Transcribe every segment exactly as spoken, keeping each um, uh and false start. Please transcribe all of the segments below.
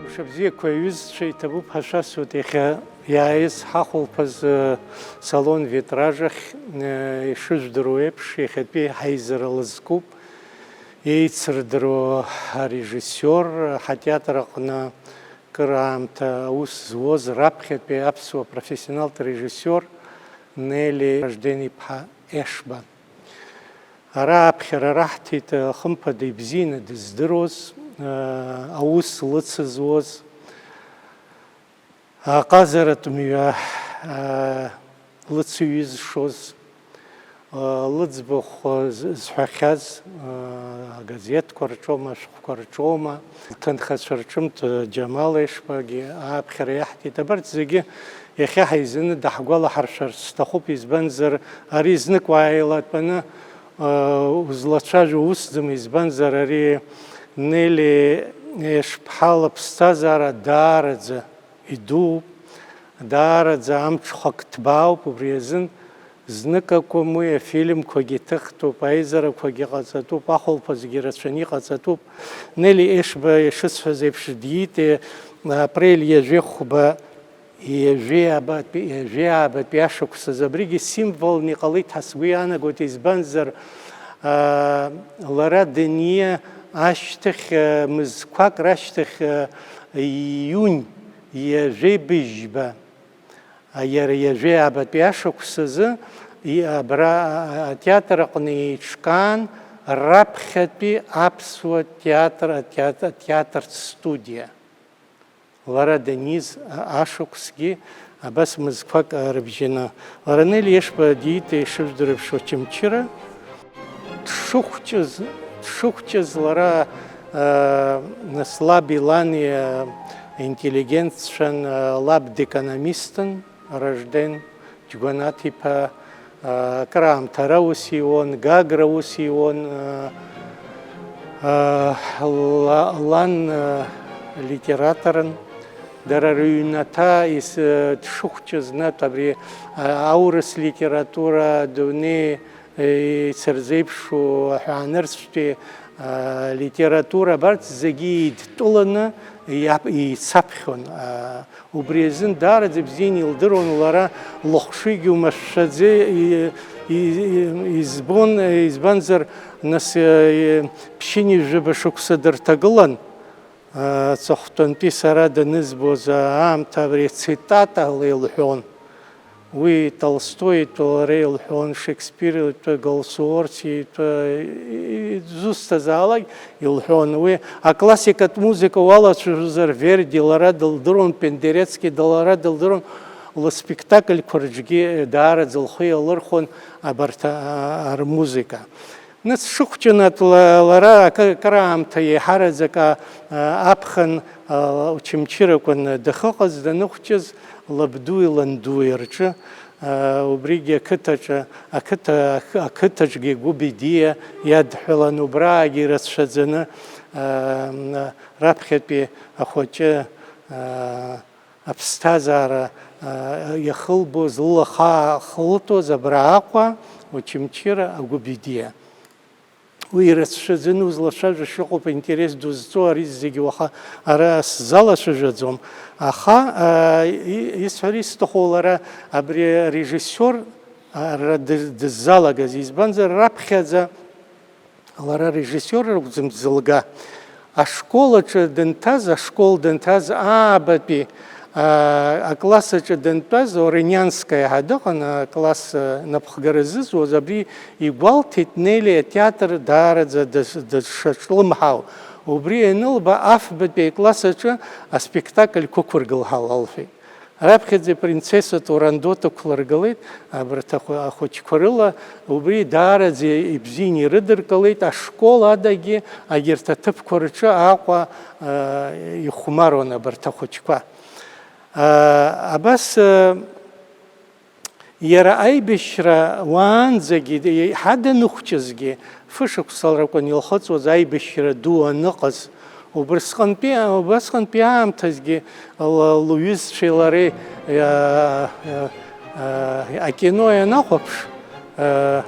Мшыбзиақәа аҩызцәа, иҭабуп ҳәа шәасҳәоит, иахьа иааиз ҳахәылԥаз, э, салон витраж ахь, э, ишыжәдыруа еиԥш, иахьатәи ҳаизара лызкуп. Еицырдыруа арежиссиор, ҳатеатр аҟны кыр аамҭа аус зуаз раԥхьатәи аԥсуа профессионалтә режиссиор Нели Ражден-иԥҳа Ешба. Ара аԥхьара раҳҭеит, хымԥада ибзианы дыздыруаз, аус лыцызуаз, аҟазаратә мҩа, лыцҩызшоз, лыӡбахә з-, зҳәахьаз, агазеҭқәа рҿоума, ашәҟәқәа рҿоума, лҭынхацәа рҿымҭ Џьамал Ешбагьы ааԥхьара иаҳҭеит. Абарҭ зегьы иахьа ҳаизаны даҳгәалаҳаршәарц сҭахуп, избанзар, ари знык уааилатәаны, узлацәажәо усӡам, избанзар, ари Нели Ешбҳа лыԥсҭазаара даараӡа идууп, даараӡа амҽхак ҭбаауп, убри азын знык акәым уи, афильмқәагьы ҭыхтәуп, аизарақәагьы ҟаҵатәуп, ахәылԥазгьы рацәаны иҟаҵатәуп. Нели Ешба, ишысҳәаз еиԥш, диит, апрель ҩажәи хәба, ҩажәи аабатәи, ҩажәи аабатәи ашықәсазы. Абригьы символны иҟалеит ҳәа сгәы иаанагоит, избанзар, аа, лара даниа ашьҭахь, аа, мызқәак рашьҭахь, аа, июнь ҩажәи быжьба, а, иара ҩажәи аабатәи ашықәсазы и-, абра, а, атеатр аҟны еиҿкаан раԥхьатәи аԥсуа театр, атеатр, атеатртә студиа. Лара даниз, а-, ашықәсгьы абас мызқәак, а, рыбжьаны. Лара Нели Ешба диит, ишыжәдыруа еиԥш, Очамчыра. Дшыхәҷыз, дшыхәҷыз лара, а, нас лаби лани, а, интеллигентцәан, а, лаб декономистын, Ражден Џьгәанаҭ-иԥа, а, акраамҭа ара ус иуан, Гагра ус иуан, а, а, ла-, лан, а, литераторын. Дара рыҩнаҭа ис-, дшыхәҷыз, Натә, абри, а, аурыс литература адунеи, е, ицырзеиԥшу аҳәаанырцәтәи, а, литература абарҭ зегьы еидтәыланы иап-, еицаԥхьон. А, убри азын даараӡа бзианы илдыруан лара, лыхшыҩгьы умашәшәаӡеи, и-, и-, и-, избон, избанзар, нас, э, ԥшьынҩажәаба шықәса дырҭагылан, э, аҵыхәтәантәи сара данызбоз аамҭа абри цитатала илҳәон. Уи Толстои итәы лара илҳәон, Шекспир итәы, Голсуорси итәы, и-, и-, зусҭазаалак илҳәон. Уи аклассикатә музыка уалацәажәозар, Верди лара дылдыруан, Пендерецки лара дылдыруан, лыспектакльқәа рҿгьы даараӡа лхы иалырхуан абарҭ, а, а, рмузыка. Нас дшыхәҷаны ла-, лара акы, акыраамҭа еиҳараӡак, а, а, аԥхын, а, Очамчыра акәын дахьыҟаз, даныхәҷыз, лабдуи ландуи рҿы, а, убригьы ақыҭаҿы, ақыҭа-, ақы-, ақыҭаҿгьы Гәыбидиа иадҳәалан, убраагьы ирацәаӡаны, а, м, раԥхьатәи ахәыҷы, а, аԥсҭазаара, а, иахылбоз, лыла хаа хылтәоз абра Аҟәа, Очамчыра, Агәыбидиа. Уи ирацәаӡаны узлацәажәо шыҟоуп, интерес ду зҵоу ари зегьы уаха ара сзалацәажәаӡом. Аха, а, и-, исҳәар исҭаху лара абри арежиссиор, а, ра-, дыз-, дыззалагаз, избанзар, раԥхьаӡа лара режиссиор ракәӡам дзылга. Ашкол аҿы дынҭаз, ашкол дынҭаз аабатәи, аа, акласс аҿы дантәаз, Оринянскаиа ҳәа дыҟан, акласс, а, напхгара зызуаз, абри игәалҭеит Нели атеатр даараӡа дыш-, дышаҿлымҳау. Убри ианылба, афбатәи акласс аҿы аспектакль қәықәыргыл ҳәа лалҳәеит. Раԥхьаӡа ипринцесса Турандот ықәлыргылеит, абарҭ ахәы-, ахәыҷқәа рыла, убри даараӡа ибзианы ирыдыркылеит, ашкол адагьы агьырҭ аҭыԥқәа рҿы Аҟәа, а, ихәмаруан абарҭ ахәыҷқәа. А, абас, а, иара аибашьра уаанӡагьы, еиҳа даныхәҷызгьы, фышықәса лракәын илхыҵуаз аибашьра ду аныҟаз, Убысҟантәи, убасҟантәи аамҭазгьы ла-, лҩызцәеи лареи, а, а, а, акино ианахәаԥш, а,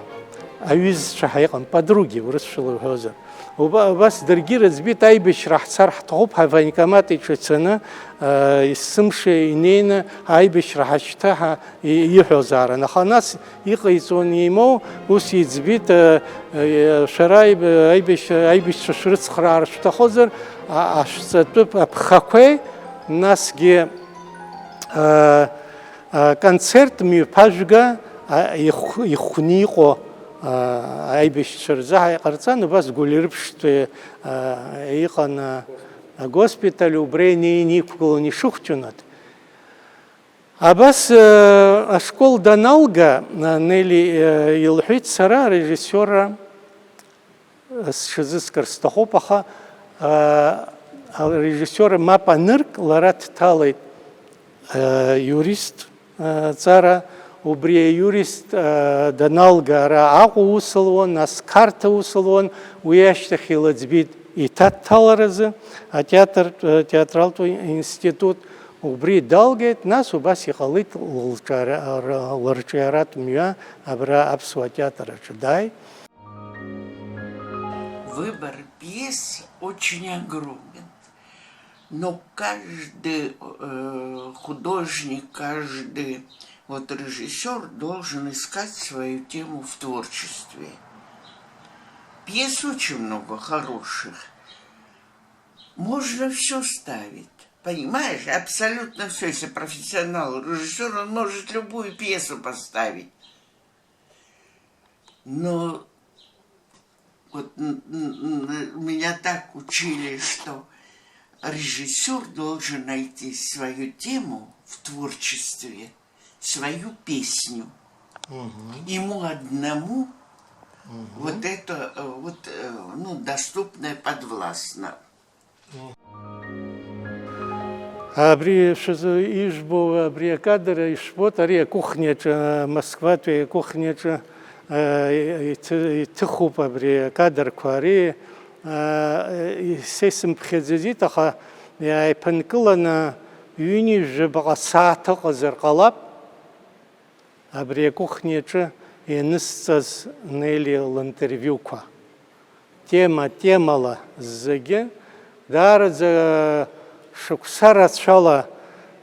аҩызцәа ҳәа иҟан, подруги, урысшәала уҳәозар. Уба-, убас даргьы рыӡбеит, аибашьра ҳцар ҳҭахуп, ҳавоенкомат иҿы цаны, а, есымша инеины аибашьра ҳашьҭы ҳәа и-, иҳәозаарын. Аха нас иҟаиҵон, имоу, ус иӡбеит, э, э, шәара аиб-, аибашьра, аибашьцәа шәрыцхраар шәҭахозар, а-, ашәҵатәы аԥхақәеи, насгьы, э, э, концерт мҩаԥажәга, а, ихә-, ихәны иҟоу, а, аибашьцәа рзы ҳа иҟарҵан, убас Гәылрыԥшьтәи, а, иҟан, а, агоспиталь, убра инеины иқәгылан ишыхәҷын. Абас, э, ашкол даналга, э, Нели, э, илҳәеит, сара арежиссиорра сҽазыскыр сҭахуп, аха, э, арежиссиорра мап анырк, лара дҭалеит, э, иурист, э, ҵара, убри аиурист, э, даналга, ара Аҟәа аус луан, нас Қарҭ аус луан, уи ашьҭахь илыӡбеит иҭаҭәаларазы атеатр, э, театралтә институт. Убри далгеит, нас убас иҟалеит лылҿиара-, р-, лырҿиаратә мҩа абра аԥсуа театр аҿы дааит. Выбор пьес очень огромен, но каждый, э, художник, каждый вот режиссёр должен искать свою тему в творчестве. Пьес очень много хороших. Можно всё ставить. Понимаешь, абсолютно всё. Если профессионал режиссёр, он может любую пьесу поставить. Но вот н-, н-, н-, меня так учили, что режиссёр должен найти свою тему в творчестве, свою песню. Мгм. Ему одному Мгм. Вот это, э, вот, э, ну, доступное, подвластно. Абри шәызы ижәбо абри акадр ишәбоит, ари акухниаҿы, Москватәи акухниаҿы, э, иҭы-, иҭыхуп абри акадрқәа. Ари, э, са исымԥхьаӡаӡеит, аха иааиԥынкыланы ҩынҩажәаба сааҭ ыҟазар ҟалап. Абри акухниаҿы ианысҵаз Нели линтервиуқәа, тема темала зегьы, даараӡа шықәса рацәала,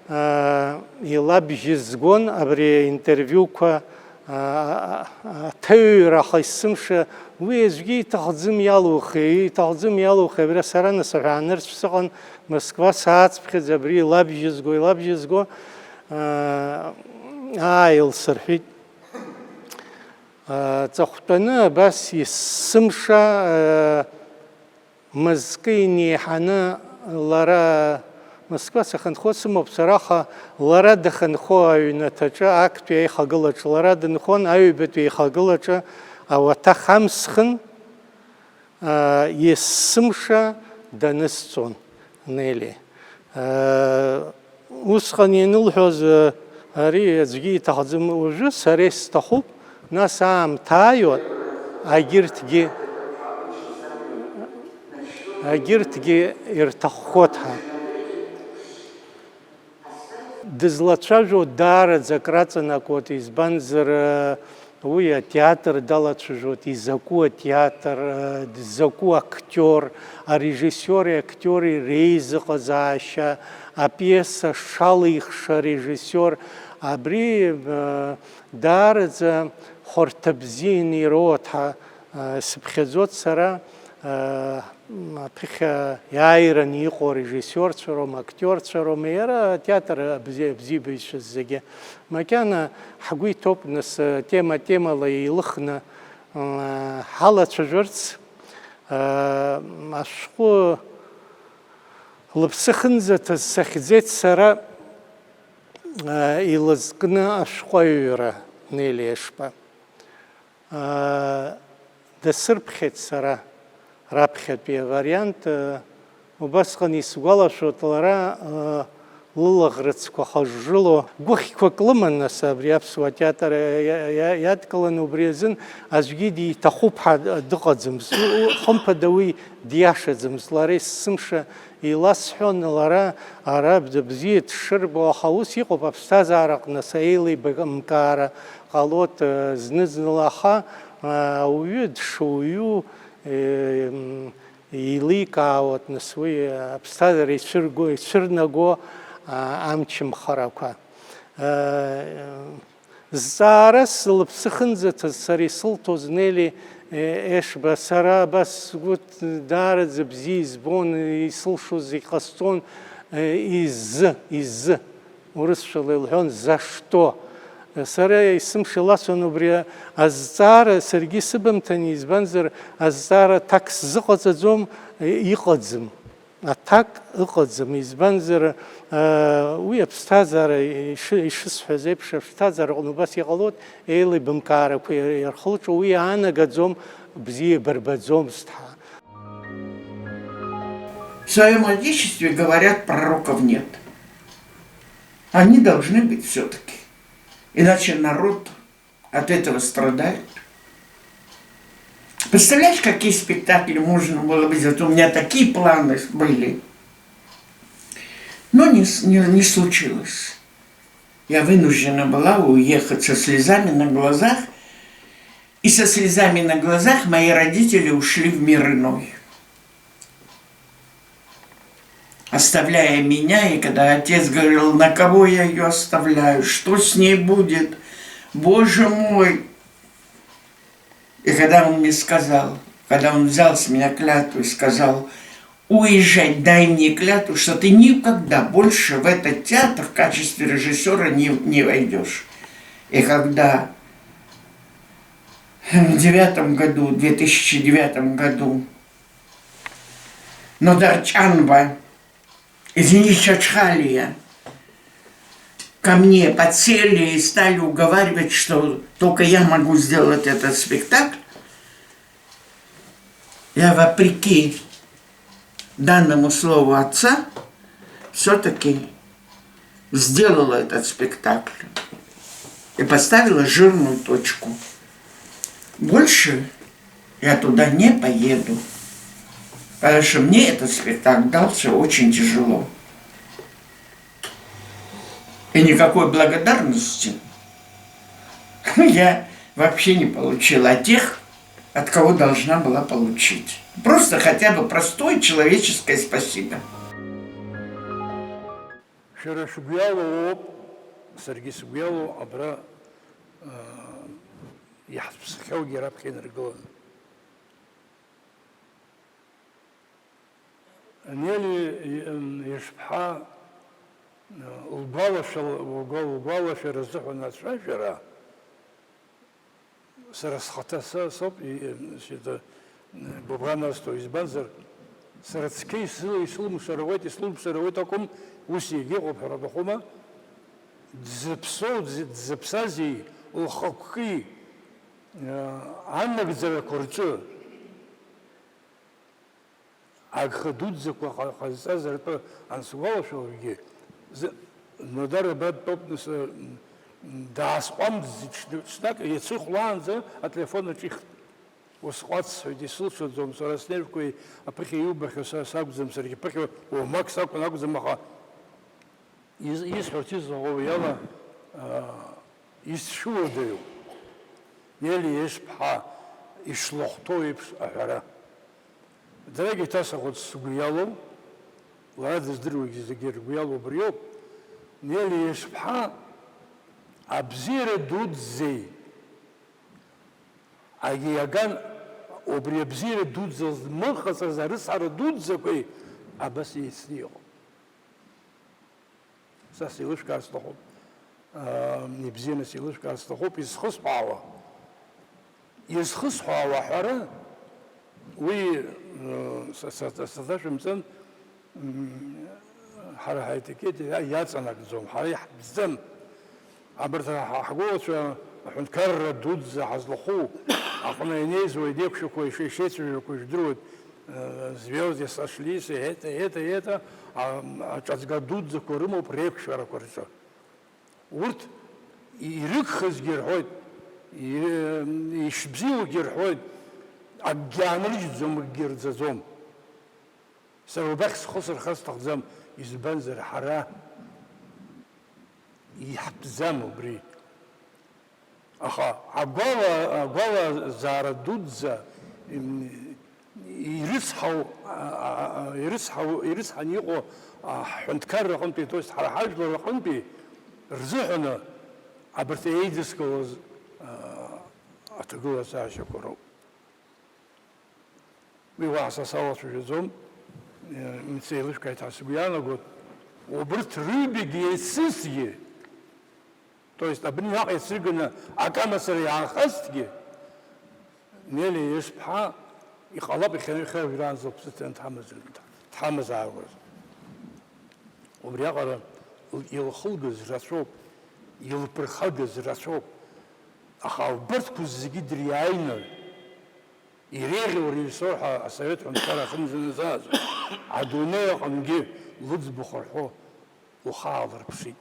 аа, илабжьызгон абри аинтервиуқәа, аа, аҭыҩраха есымша, уи аӡәгьы иҭахӡам иалухи, иҭахӡам иалухи, абра сара нас аҳәаанырцә сыҟан, Москва саацԥхьаӡа абри илабжьызго, илабжьызго, аа, ааилсырҳәит. Ҵыхәтәаны абас есымша, мызкы инеиҳаны лара Москва сахьынхо сымоуп сара, аха лара дахьынхо аҩнаҭаҿы, актәи аихагылаҿы лара дынхон, аҩбатәи аихагылаҿы ауаҭах амсхын, есымша данысҵон Нели. Усҟан ианылҳәоз, ари аӡәгьы иҭахӡам, уажәы сара исҭахуп, нас аамҭа ааиуа, агьырҭгьы, агьырҭгьы ирҭаххоит ҳәа. Дызлацәажәо даараӡа акраҵанакуеит, избанзар, уи атеатр далацәажәоит, изакәу атеатр, закәу актиор, арежиссиори актиори реизыҟазаашьа, апиеса шалихша арежиссиор, абри, даараӡа хәарҭа бзианы ироуеит ҳәа, сыԥхьаӡоит сара. Аԥыхьа иааираны иҟоу арежиссиорцәа роума, актиорцәа роума, иара атеатр абзи-, абзиабаҩцәа зегьы. Макьана ҳгәы иҭоуп, нас, тема темала еилыхны, м, ҳалацәажәарц, а, ашәҟәы лыԥсы ахьынӡаҭаз сахьӡеит сара, а, илызкны ашәҟәаҩра Нели Ешба. Дасырԥхьеит сара раԥхьатәи авариант. Убасҟан исгәалашәоит, лара Лылаӷырӡқәа хыжжыло, гәыхьқәак лыман, нас, абри аԥсуа театр иа-, иа-, иа-, иадкыланы, убри азын аӡәгьы диҭахуп ҳәа дыҟаӡамызт. У-, у-, хымԥада, уи диашаӡамызт. Лара есымша иласҳәон, лара ара б-, бзиа дшырбо, аха ус иҟоуп, аԥсҭазаараҟны, нас, еилибамкаара ҟалоит, э, зны-зынла, аха, э, ауаҩы дшуаҩу, э, м, еиликаауеит, нас, уи аԥсҭазаара ицәырго, ицәырнаго, а, амчымхарақәа. А, зҵаарас лыԥсы хынӡаҭаз сара исылҭоз Нели, е, Ешба, сара абас сгәы ҭ-, даараӡа бзиа избон, исылшоз зегь ҟасҵон, е, изы, изы. Урысшәала илҳәон, за что. Сара есымша иласуан убри азҵаара, саргьы сыбымҭан, избанзар, азҵаара аҭак сзыҟаҵаӡом, иҟаӡам. Аҭак ыҟаӡам, избанзар, уи аԥсҭазаара, иши-, ишысҳәаз еиԥш, аԥсҭазаара аҟны убас иҟалоит, еилибамкаарақәа иархылҵәо, уи иаанагаӡом, бзиа бырбаӡомызт ҳәа. В своём отечестве, говорят, пророков нет. Они должны быть всё-таки. Иначе народ от этого страдает. Представляешь, какие спектакли можно было бы сделать? У меня такие планы были. Но не с-, не, не случилось. Я вынуждена была уехать со слезами на глазах. И со слезами на глазах мои родители ушли в мир иной. Оставляя меня, и когда отец говорил: «На кого я её оставляю? Что с ней будет? Боже мой!» И когда он мне сказал, когда он взял с меня клятву и сказал: «Уезжай, дай мне клятву, что ты никогда больше в этот театр в качестве режиссёра не, не войдёшь». И когда в девятом году, в две тысячи девятом году Нодар Чанба, извини, Чачхалия, ко мне подсели и стали уговаривать, что только я могу сделать этот спектакль. Я, вопреки данному слову отца, всё-таки сделала этот спектакль и поставила жирную точку. Больше я туда не поеду, потому что мне этот спектакль дался очень тяжело. И никакой благодарности я вообще не получила от тех, от кого должна была получить. Просто хотя бы простое человеческое спасибо. Шәара шәгәы иалоу ауп, саргьы сгәы иалоу абра, аа, иаҳзыԥсахьоугьы раԥхьа инаргыланы. Нели, м, Ешԥҳа, лгәалашәал-, лгәа-, лгәалашәара азыҳәан ацәажәара, сара схаҭа са соуп, и, м, сида, м, гәыбӷан азҭо, избанзар, сара цқьа исыл-, исылымшар ауеит, исылымшар ауеит акәым, ус егьыҟоуп ҳәа рабахәыма, дзыԥсоу, дзы-, дзыԥсази, лхықәки, э, анагӡарақәа рҿы агха дуӡӡақәа ҟа-, ҟазҵаз ртәы ансгәалашәалакгьы, зы-, Нодар абра дтәоуп, нас, м, даасҟәамҵӡеит ҽны-, ҽнак, иацы ихәлаанӡа ателефон аҿихт. Усҟәаҵ сҳәеит, исылшаӡом, сара снервқәа аԥыхьа иубахьоу са сакәӡам, саргьы ԥыхьа уамак сакәын акәӡам, аха Из-, исҳәарц исҭаху уи ала, аа, исцәыуадаҩуп Нели Ешԥҳа ишлахәҭоу еиԥш аҳәара. Дарегьы иҭасҳәахуеит сгәы иалоу, лара дыздыруагьы зегьы ргәы иалоу убриоуп. Нели Ешԥҳа абзиара дуӡӡеи агьи аган, убри абзиара дуӡӡа змырхаҵаз арыцҳара дуӡӡақәеи абас еицны иҟоуп. Са сеилышәкаар сҭахуп, аа, ибзианы сеилышәкаар сҭахуп, изхысҳәаауа. Изхысҳәаауа аҳәара, уи, ыы, са, са, са, сацәымҵан, м, ҳара ҳаетикет иа-, иаҵанакӡом, ҳара иаҳтәӡам. Абарҭ ҳа-, ҳгәылацәа аҳәынҭқарра дуӡӡа ҳазлахәу аҟны ианеизо, инеиқәшәақәо, ишеицәажәақәо ижәдыруеит. э, звёзды сошлись, и это, и это, и это, а, аҿаҵга дуӡӡақәа рымоуп реиқәшәарақәа рҿы. Урҭ ирыгхазгьы рҳәоит, и-, ишбзиоугьы рҳәоит, акгьы аанрыжьӡом, акгьы рӡаӡом. Сара убахь схы сырхар сҭахӡам, избанзар, ҳара иҳтәӡам убри. Аха агәала-, агәалазаара дуӡӡа, м, ирыцҳау, а, а, а, ирыцҳау, ирыцҳаны иҟоу, а, ҳҳәынҭқарра аҟынтәи, то есть ҳара ҳажәлар рҟынтәи рзыҳәаны абарҭ еидызкылоз, а, аҭагылазаашьақәа роуп. Уи уаҳа са салацәажәаӡом, э, Мицеи илышәкааит ҳәа сгәы иаанагоит. Убырҭ рыҩбагьы еицызҭгьы, то есть абни наҟ еицырганы акы амацара иаанхазҭгьы, Нели Есԥҳа иҟалап иахьа, иахьа уажәраанӡа лԥсы ҭаны дҳамазар-, дҳамазаауаз. Убриаҟара илхылгаз рацәоуп, илԥырхагаз рацәоуп, аха убырҭқәа зегьы дыриааины, иреиӷьу режиссор ҳәа асовет ҳәынҭқарра ахьынӡаназааз, адунеи аҟынгьы лыӡбахә рҳәо лхы аалырԥшит.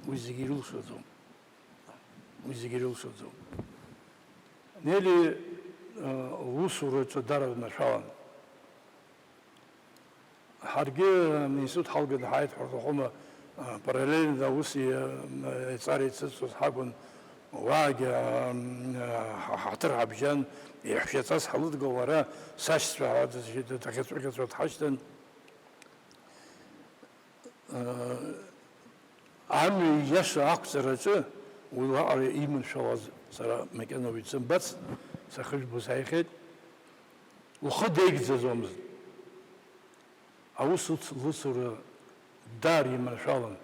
Уи зегьы ирылшаӡом. Уи зегьы ирылшаӡом. Нели, э, лусураҿы дара дманшәалан. Ҳаргьы, э, институт ҳалганы ҳааит ҳәа рҭахума, э, параллельно аус, э, еиҵара ицызҵоз ҳакәын, уаагьы, э, ҳа-, ҳаҭыр ҳабжьан, еиҳәшьаҵас ҳлыдгылара, сашьцәа ҳәа дазшьит, дахьаҵәҟьаҵәҟьо дҳашьҭан. Амҩа ииаша ақәҵараҿы уи уаҟара иманшәалаз сара макьана уаҩ дсымбацт, сахыжәбо сааихьеит. Лхы деигӡаӡомызт. Аус лыц-, лыцура даара иманшәалан.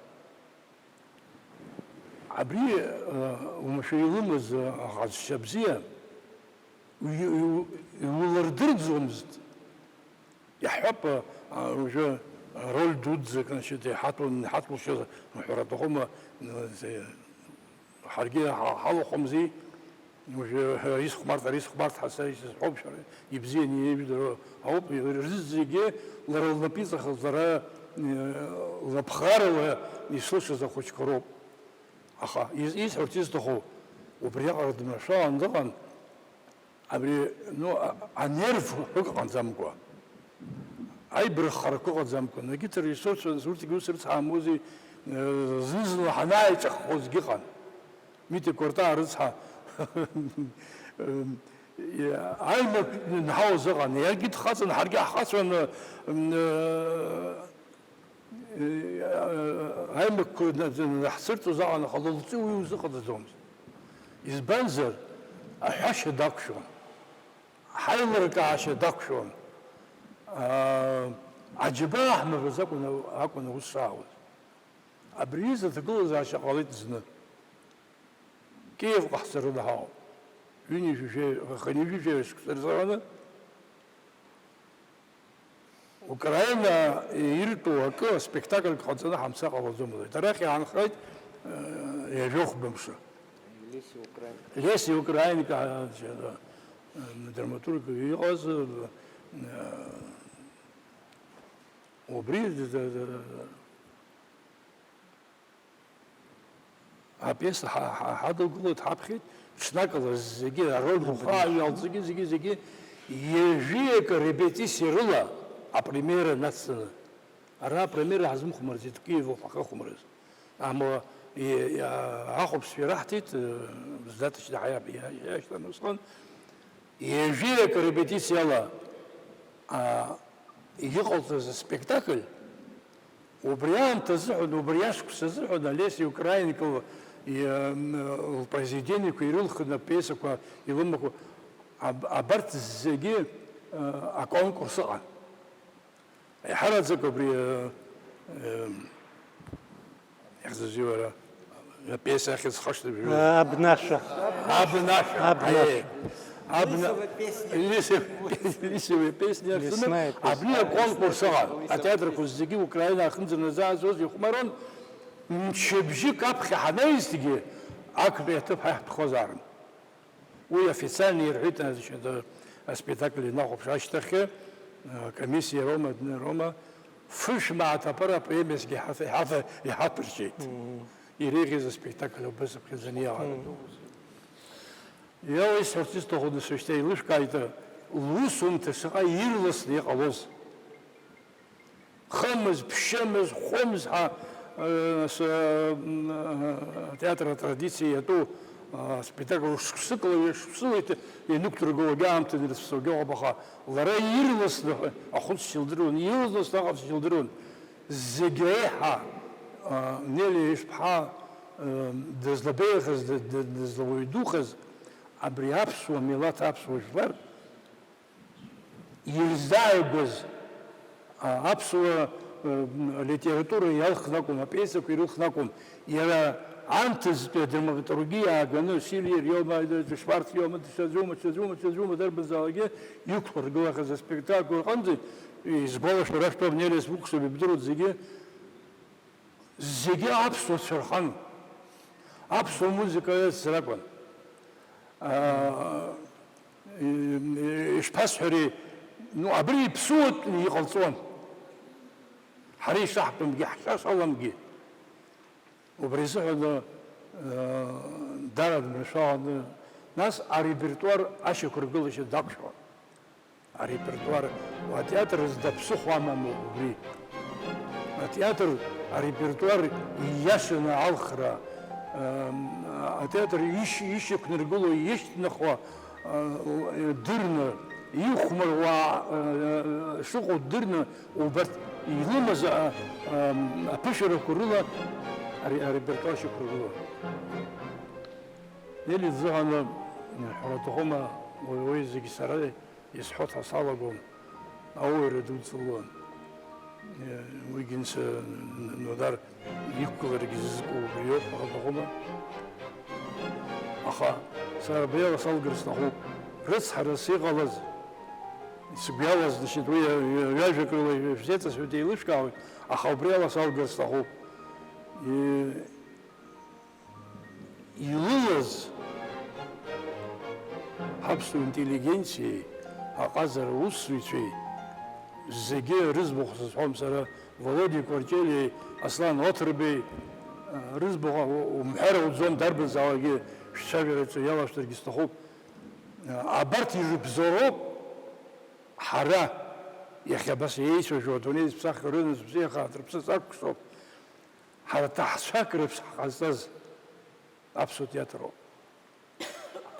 Абри, уамашәа илымаз аҟазшьа бзиа, иу-, иу-, иулырдырӡомызт. Иаҳҳәап, а, уажәы, а, роль дуӡӡак, значит, иҳаҭлу-, иҳаҭлушьа ҳәара аҭахума, ҳаргьы ҳа-, ҳалахәымзи, уажәы, ҳәа, исхәмарт, ара исхәмарт ҳәа са исызҳәом, шәара ибзианы иеижәдыруа ауп, рызегьы лара лнапы иҵахаз, лара, э, лыԥхарала ишылшаз ахәыҷқәа роуп. Аха из-, исҳәарц исҭаху, убриаҟара дманшәалан дыҟан, Абри, ну, а-, анерв ҳәа ыҟаӡамкәа, аибарххарақәа ыҟаӡамкәа, егьырҭ аресурсқәа, урҭгьы ус рыцҳаамузеи, э, зны-зынла ҳанааиҿаххозгьы ыҟан. Митя Кәарта рыцҳа, э, аимак нҳауаз ыҟан, иаргьы дхаҵан, ҳаргьы ҳхацәан, э, Аимакқәа наҳцәырҵуаз аҟан, аха лылҵи уи узыҟаҵаӡомызт. Избанзар, аҳәашьа дақәшәон, ҳаилыркаашьа дақәшәон. Аа, аџьабаа ҳмаҳәаӡакәан акәын аус шаауаз. Абри изы аҭагылазаашьа ҟалеит зны. Киевҟа ҳцараны ҳаауп. Ҩынҩажәижәаҩ-, хынҩажәижәаҩа шықәса рзыҳәаны Украина иртәу акы, аспектакльк ҟаҵаны ҳамца ҟалаӡом, лҳәеит. Арахь иаанхеит, э, ҩажәохәба мшы. Леси Украин. Леси Украинка, э, драматург иҟаз, э, убри, д-, д-, д-, Апиеса ҳа-, ҳа-, ҳадылгылоит, ҳаԥхьеит, ҽнакала зегьы, ароль рхы аҩалҵгьы, зегьы, зегьы, ҩажәиак репетициа рыла апремиера нацҵаны. Ара апремиера ҳазмыхәмарӡеит, Киев ауп ҳахьыхәмарыз. Амала, и-, и-, а-, ахәаԥшцәа ираҳҭеит, э, сдаточно ҳа-, иа-, иа-, иашьҭан усҟан. Ҩажәиак арепетициала, а, иҟалҵаз аспектакль, убри аамҭа азыҳәан, убри ашықәс азыҳәан Олеси Украинка лпроизведениеқәа ирылхны, апиесақәа илымақәа, аб-, абарҭ зегьы, а, аконкурс ыҟан. Еиҳараӡак убри, э, э, иахьӡузеи уара, апиеса ахьӡ схашҭып, жәаҩа. Абнашәа. Абнашәа. Абнашәа. Аиеи. Абна-, Лисова песня. Лисова, Лисова песня. Лесная песня. Абни аконкурс ыҟан. Атеатрқәа зегьы Украина ахьынӡанаӡааӡоз ихәмарон. Мчыбжьык аԥхьа ҳанеизҭгьы, актәи аҭыԥ ҳаиҳабхозаарын. Уи официально ирҳәеит, значит, аспектакль инахәаԥш ашьҭахьы, Акомиссиа Рома, Рома фышә мааҭ апара апремиасгьы иҳаҭ-, иҳаҭ-, иҳаҭәырҵеит. Иреиӷьыз аспектакль убас аԥхьаӡаны иалагатәуп. Иара исҳәарц исҭаху, нас, шьҭа еилышәкааит, лусумҭа шаҟа ирласны иҟалоз. Хымз, ԥшьымз, хәымз ҳа, э, с-, э, м, э, атеатр атрадициа иатәу, э, аспектакль шықәсыкала, шықәсыла иҭ-, ианықәдыргылогьы аамҭа ирыцәцогьы ыҟоуп, аха лара ирласны ахәыцшьа лдыруан, ирласны аҟаҵашьа лдыруан. Зегь реиҳа, э, Нели Ишԥҳа, э, дызлабеиахаз, ды-, ды-, дызлауаҩ духаз, абри аԥсуа милаҭ, аԥсуа жәлар ирзааигәаз, а, аԥсуа, э, литература иалхны акәым, апиесақәа ирылхны акәым, иара анҭыҵтәи адраматургиа ааганы, Силиер иоума, Шварц иоума, дшаӡәума, дшаӡәума, дшаӡәума, дарбанзаалакгьы иқәлыргылахьаз аспектакль аҟынӡа, исгәалашәо рахьтә Нелес Буксов ибдыруеит зегьы, зегьы аԥсуа цәырҳан, аԥсуа музыка иацзар акәын. Аа, и-, и-, ишԥасҳәари, ну, абри иԥсуатәны иҟалҵон. Ҳара ишаҳтәымгьы, ҳшашаламгьы. Убри азыҳәан, аа, дара дманшәаланы, нас арепертуар ашьақәыргылашьа дақәшәон. Арепертуар, атеатр зда ԥсыхәа амаму убри. Атеатр арепертуар ииашаны алхра, ам, атеатр ишь-, ишьақәнаргыло, ишьҭнахуа, а, дырны, ихәмаруа, а, шыҟоу дырны, убарҭ илымаз, а, ам, аԥышәарақәа рыла аре-, арепертуар шьақәыргылон. Нели изыҳәан ҳәара аҭахума, уи, уи зегь сара исҳәо ҳәа салагом, ауаҩра дуӡӡа луан. Уигьы нс-, Нодар иқәгыларагьы зызку убриоуп ҳәа ҳәатәахәыма. Аха сара абриала салгар сҭахуп. Рыцҳарас иҟалаз, сгәы иалаз, значит, уи ҩажәак рыла ишәзеиҵасҳәоит, еилышәкаауеит, аха убриала салгар сҭахуп. И-, Илылаз ҳаԥсуа интеллигенциеи аҟазара усзуҩцәеи зегьы рыӡбахә сызҳәом сара, Володиа Кәарҷелиеи Аслан Оҭырбеи, рыӡбахә умҳәар ауӡом, дарбанзаалакгьы шәцәажәараҿы иалашәҵаргьы сҭахуп. Абарҭ ирыбзоуроуп ҳара иахьа абас еицәажәо, адунеи зыԥсаххьоу рыҩнуҵҟа бзиахааит, рыԥсы сакәыхшоуп. Ҳара ҭаҳцәак рыԥсы ҳҟазҵаз аԥсуа театр ауп.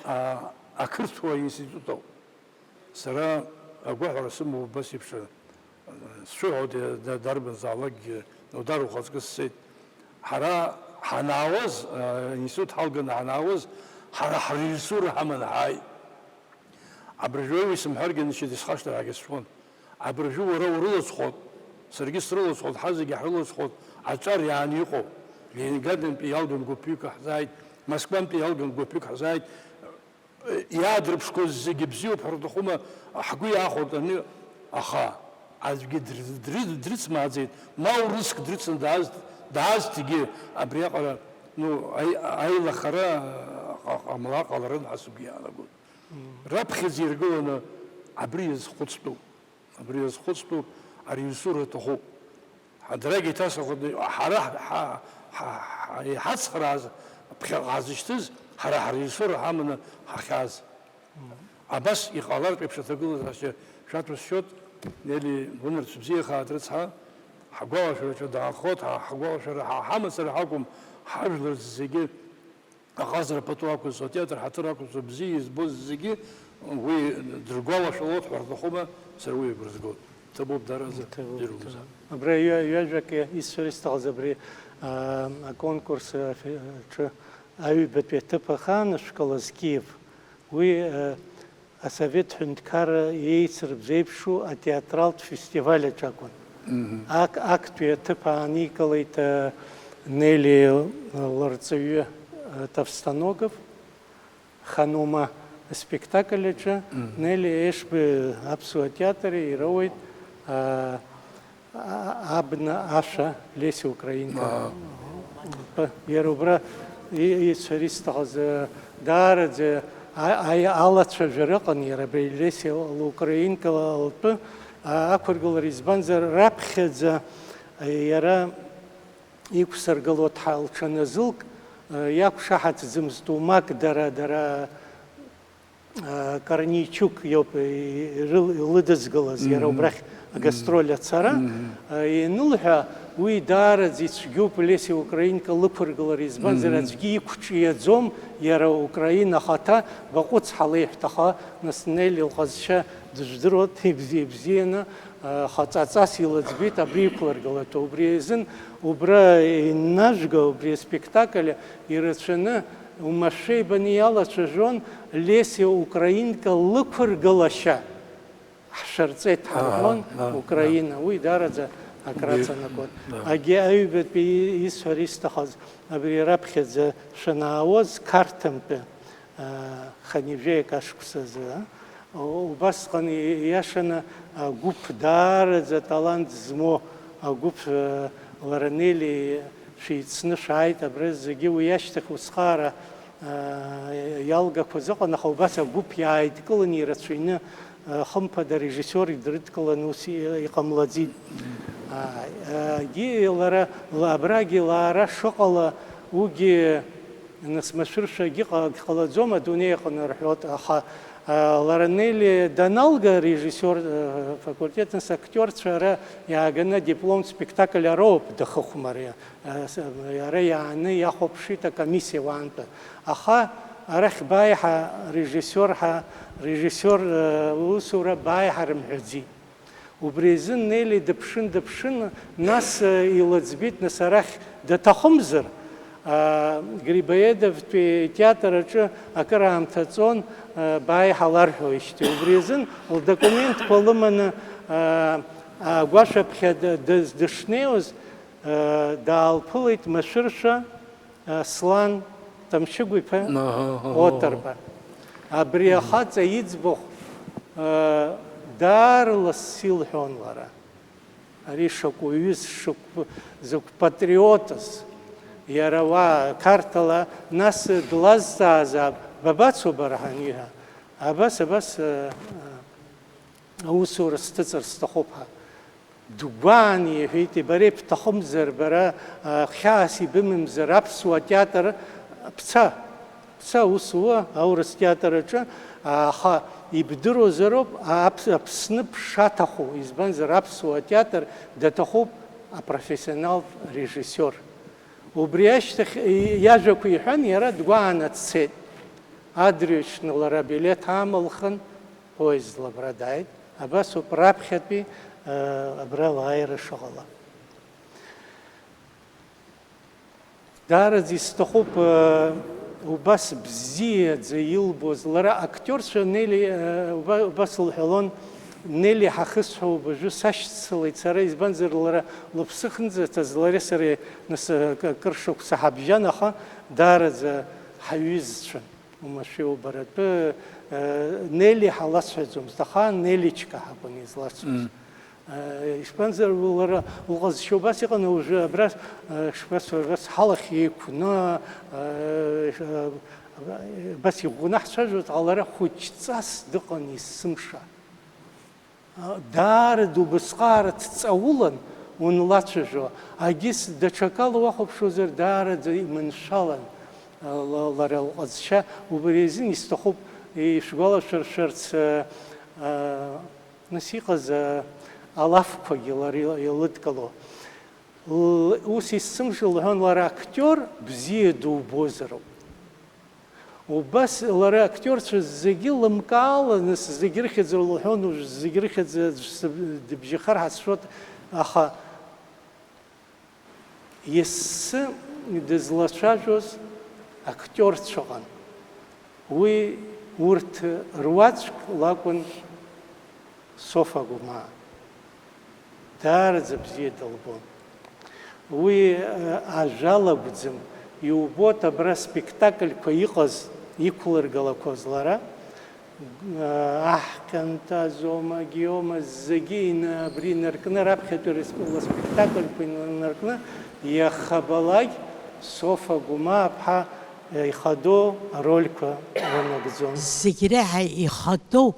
А, ақырҭуа институт ауп. Сара агәаҳәара сымоуп, убас еиԥш, а, сшәыҳәоит, да-, дарбанзаалакгьы, Нодар, ухаҵкы сцеит. Ҳара ҳанаауаз, а, институт ҳалганы ҳанаауаз, ҳара ҳрежиссура ҳаманы ҳааит. Абыржәы уи сымҳәаргьы, ншьыд исхашҭыр ҳәагьы сшәон. Абыржәы уара урылаҵхот, саргьы срылаҵхот, ҳазегьы ҳрылаҵхот аҿар иааны иҟоу. Ленинградынтәи иалган гәыԥҩык ҳзааит, Москвантәи иалган гәыԥҩык ҳзааит. Иаадырԥшқәоз зегьы бзиоуп ҳәа рҭахума, ҳгәы иаахәоит ани, аха аӡәгьы дры-, дры-, дрыцмааӡеит, ма урыск дрыцны дааз-, даазҭгьы абриаҟара, ну, аи-, аилахара ҟа-, ҟамлар ҟаларын ҳәа сыгәы иаанагоит. Раԥхьаӡа иргыланы абри иазхәыцтәуп, абри иазхәыцтәуп, арежиссура аҭахуп. Ҳа-, дарагьы иҭасҳәахоит, ҳара ҳа-, ҳа-, ҳа-, ҳа-, иҳацхрааз, ԥхьаҟа ҳазышьҭыз, ҳара ҳарежиссура ҳаманы ҳахьааз. Абас иҟалартә еиԥш аҭагылазаашьа шәаҭәасшьот, Нели, унарцә бзиахааит, рыцҳа, ҳгәалашәараҿы даанхоит, ҳа-, ҳгәалашәара ҳа-, ҳамацара ҳакәым, ҳажәлар зегьы. Аҟазара пату ақәызҵо, атеатр ҳаҭыр ақәызҵо, бзиа избоз зегьы уи дыргәалашәалоит ҳәа рҭахума, сара уи агәра згоит. Ҭабуп, дараӡа, иҭабуп, ирумзар. Иҭабуп. Абра ҩа-, ҩажәак исҳәар исҭахыз абри, аа, аконкурс, аа, фе-, аҿы аҩбатәи аҭыԥ ахаанашәкылаз Киев, уи, аа, Асовет ҳәынҭқарра еицырбзеиԥшу атеатралтә фестиваль аҿы акәын. Мгм. Ак-, актәи аҭыԥ ааникылеит, э, Нели лырҵаҩы, э, Товстоногов, Ханума аспектакль аҿы. Мгм. Нели Ешба аԥсуа театр ироуеит, э, А-, абна ашәа Леси Украинка. Аа. Лтәы. Иара убра и-, исҳәар исҭахыз, э, даараӡа а-, аи-, алацәажәара ыҟан иара абри Леси Украинка лтәы, Ақәыргылара, избанзар, раԥхьаӡа иара иқәсыргыло дҳа-, лҽаназылк, иақәшаҳаҭӡамызт умак дара, дара, Корнейчук иоуп ирыл-, илыдызгалаз, иара Мгм. убрахь агастроль ацара. Мгм. Ианылҳәа, уи даараӡа ицәгьоуп Леся Украинка лықәыргылара, избанзар, Мгм. аӡәгьы иқәҿиаӡом иара Украина ахаҭа, баҟәыҵ ҳәа леиҳәт, аха нас Нели лҟазшьа дыжәдыруан, ибзи-, ибзианы, аха ҵаҵас илыӡбеит абри иқәлыргылаҭәа. Убри азын убра иннажәга, убри аспектакль ирацәаны, умашәа ибаны иалацәажәон Леся Украинка лықәыргылашьа. Ҳшәырҵеит ҳарҳәон, Аҳа, аҳа, Украина, уи даараӡа акраҵанакуан. Да. Агьи аҩбатәи исҳәар исҭахыз, абри раԥхьаӡа шәанаауаз Қарҭынтәи, а, хынҩажәаҩык ашықәсазы, а, убасҟан и-, ииашаны агәыԥ, даараӡа талант змоу агәыԥ, а, лара Нели шәеицны шәааит, абра зегьы уи ашьҭахь узхаара иалгақәаз ыҟан, аха убас агәыԥ иааидкыланы ирацәаҩны, хымԥада, арежиссиор дрыдкыланы ус иҟамлаӡеит. Егьи лара, абрагьы лаара шыҟала, уигьы нас машәыршәагьы ҟа-, ҟалаӡом адунеи аҟны рҳәоит, аха лара Нели даналга, арежиссиор факультет, нас актиорцәа ара иааганы адипломтә спектакль ароуп дахыхәмариа. Ара иааны иахәаԥшит акомиссиа уаантәи. Аха арахь бааиҳа режиссиор ҳа, режиссиор, э, усура бааиҳа рымҳәаӡеит. Убри азын Нели дыԥшын, дыԥшын, нас, э, илыӡбеит, нас арахь даҭахымзар, а, Грибоедовтәи театр аҿы акыраамҭа ҵон, э, бааиҳа ларҳәоижьҭеи. Убри азын лдокументқәа лыманы, э, агәашәаԥхьа д-, дыз-, дышнеиуаз, Даалԥылеит машәыршәа Аслан Ҭамшьыгә-иԥа Аҳа, аҳа, аҳа. Оҭырба. Абри Мгм. ахаҵа иӡбахә, даара лассы илҳәон лара. Ари шакә уаҩыз, шакә, закә патриотыз. Иара уа Қарҭала, нас длазҵаазаап, бабацо бара ҳаниҳәа. Абас, абас, аусура сҭыҵыр сҭахуп ҳәа. Дгәааны иҳәеит, бара ибҭахымзар, бара, а, хьаас ибымамзар, аԥсуа театр бца, бца, ус уа, аурыс театр аҿы, аха ибдыруазароуп, аԥс-, Аԥсны бшаҭаху, избанзар, аԥсуа театр даҭахуп апрофессионалтә режиссиор. Убри ашьҭахь и-, иажәақәа иҳәан, иара дгәааны дцеит. Адырҩаҽны лара абилеҭ аамылхын, поездла абра дааит. Абас ауп раԥхьатәи, э, абра лааира шыҟала. Даараӡа исҭахуп, э, убас бзиаӡа илбоз. Лара актиорцәа Нели, э, уба-, убас лҳәалон, Нели ҳахысҳәаауп уажәы, сашьцылеит сара, избанзар, лара лыԥсы ахьынӡаҭаз, лареи сареи нас, э, к-, кыр шықәса ҳабжьан, аха даараӡа ҳаҩызцәан. Умашәа иубаратәы, э, Нели ҳаласҳәаӡомызт, аха Неличка ҳакәын изласҳәоз. Мм. Э, избанзар, лара лҟазшьа убас иҟан, уажәы абра, э, шԥасҳәои, абас ҳалахь еиқәны, э, ш-, э, абас иӷәӷәаны ҳцәажәоит, аха лара хәыҷҵас дыҟан есымша. Даара дубасҟаара дҵаулан унлацәажәо, агьыс даҽакала уахәаԥшуазар, даараӡа иманшәалан, ла-, лара лҟазшьа. Убри азын исҭахуп ишәгәалашәыршәарц, а, а, нас иҟаз, а, алафқәагьы лара ил-, илыдкыло. Л-, ус есымша лҳәон, лара актиор бзиа дубозароуп. Убас лара актиорцәа зегьы лымкаала, нас зегь рыхьӡ лҳәон, уажә зегь рыхьӡ аӡә сыб-, дыбжьахар ҳазшәоит, аха ессы дызлацәажәоз актиорцәа ыҟан. Уи урҭ руаӡәк лакәын Софа Гәымаа. Даараӡа бзиа дылбон. Уи, э, ажәа алакәӡам, иубоит абра спектакльқәа иҟаз, иқәлыргалақәоз лара, э, аҳ, Къьантазома, Гиома, зегьы ины-, абри инаркны, раԥхьатәи рсп-, лспектакльқәа инаркны, иахабалак Софа Гәымаа-ԥҳа, э, ихадоу арольқәа ланагӡон. Зегь реиҳа ихадоу,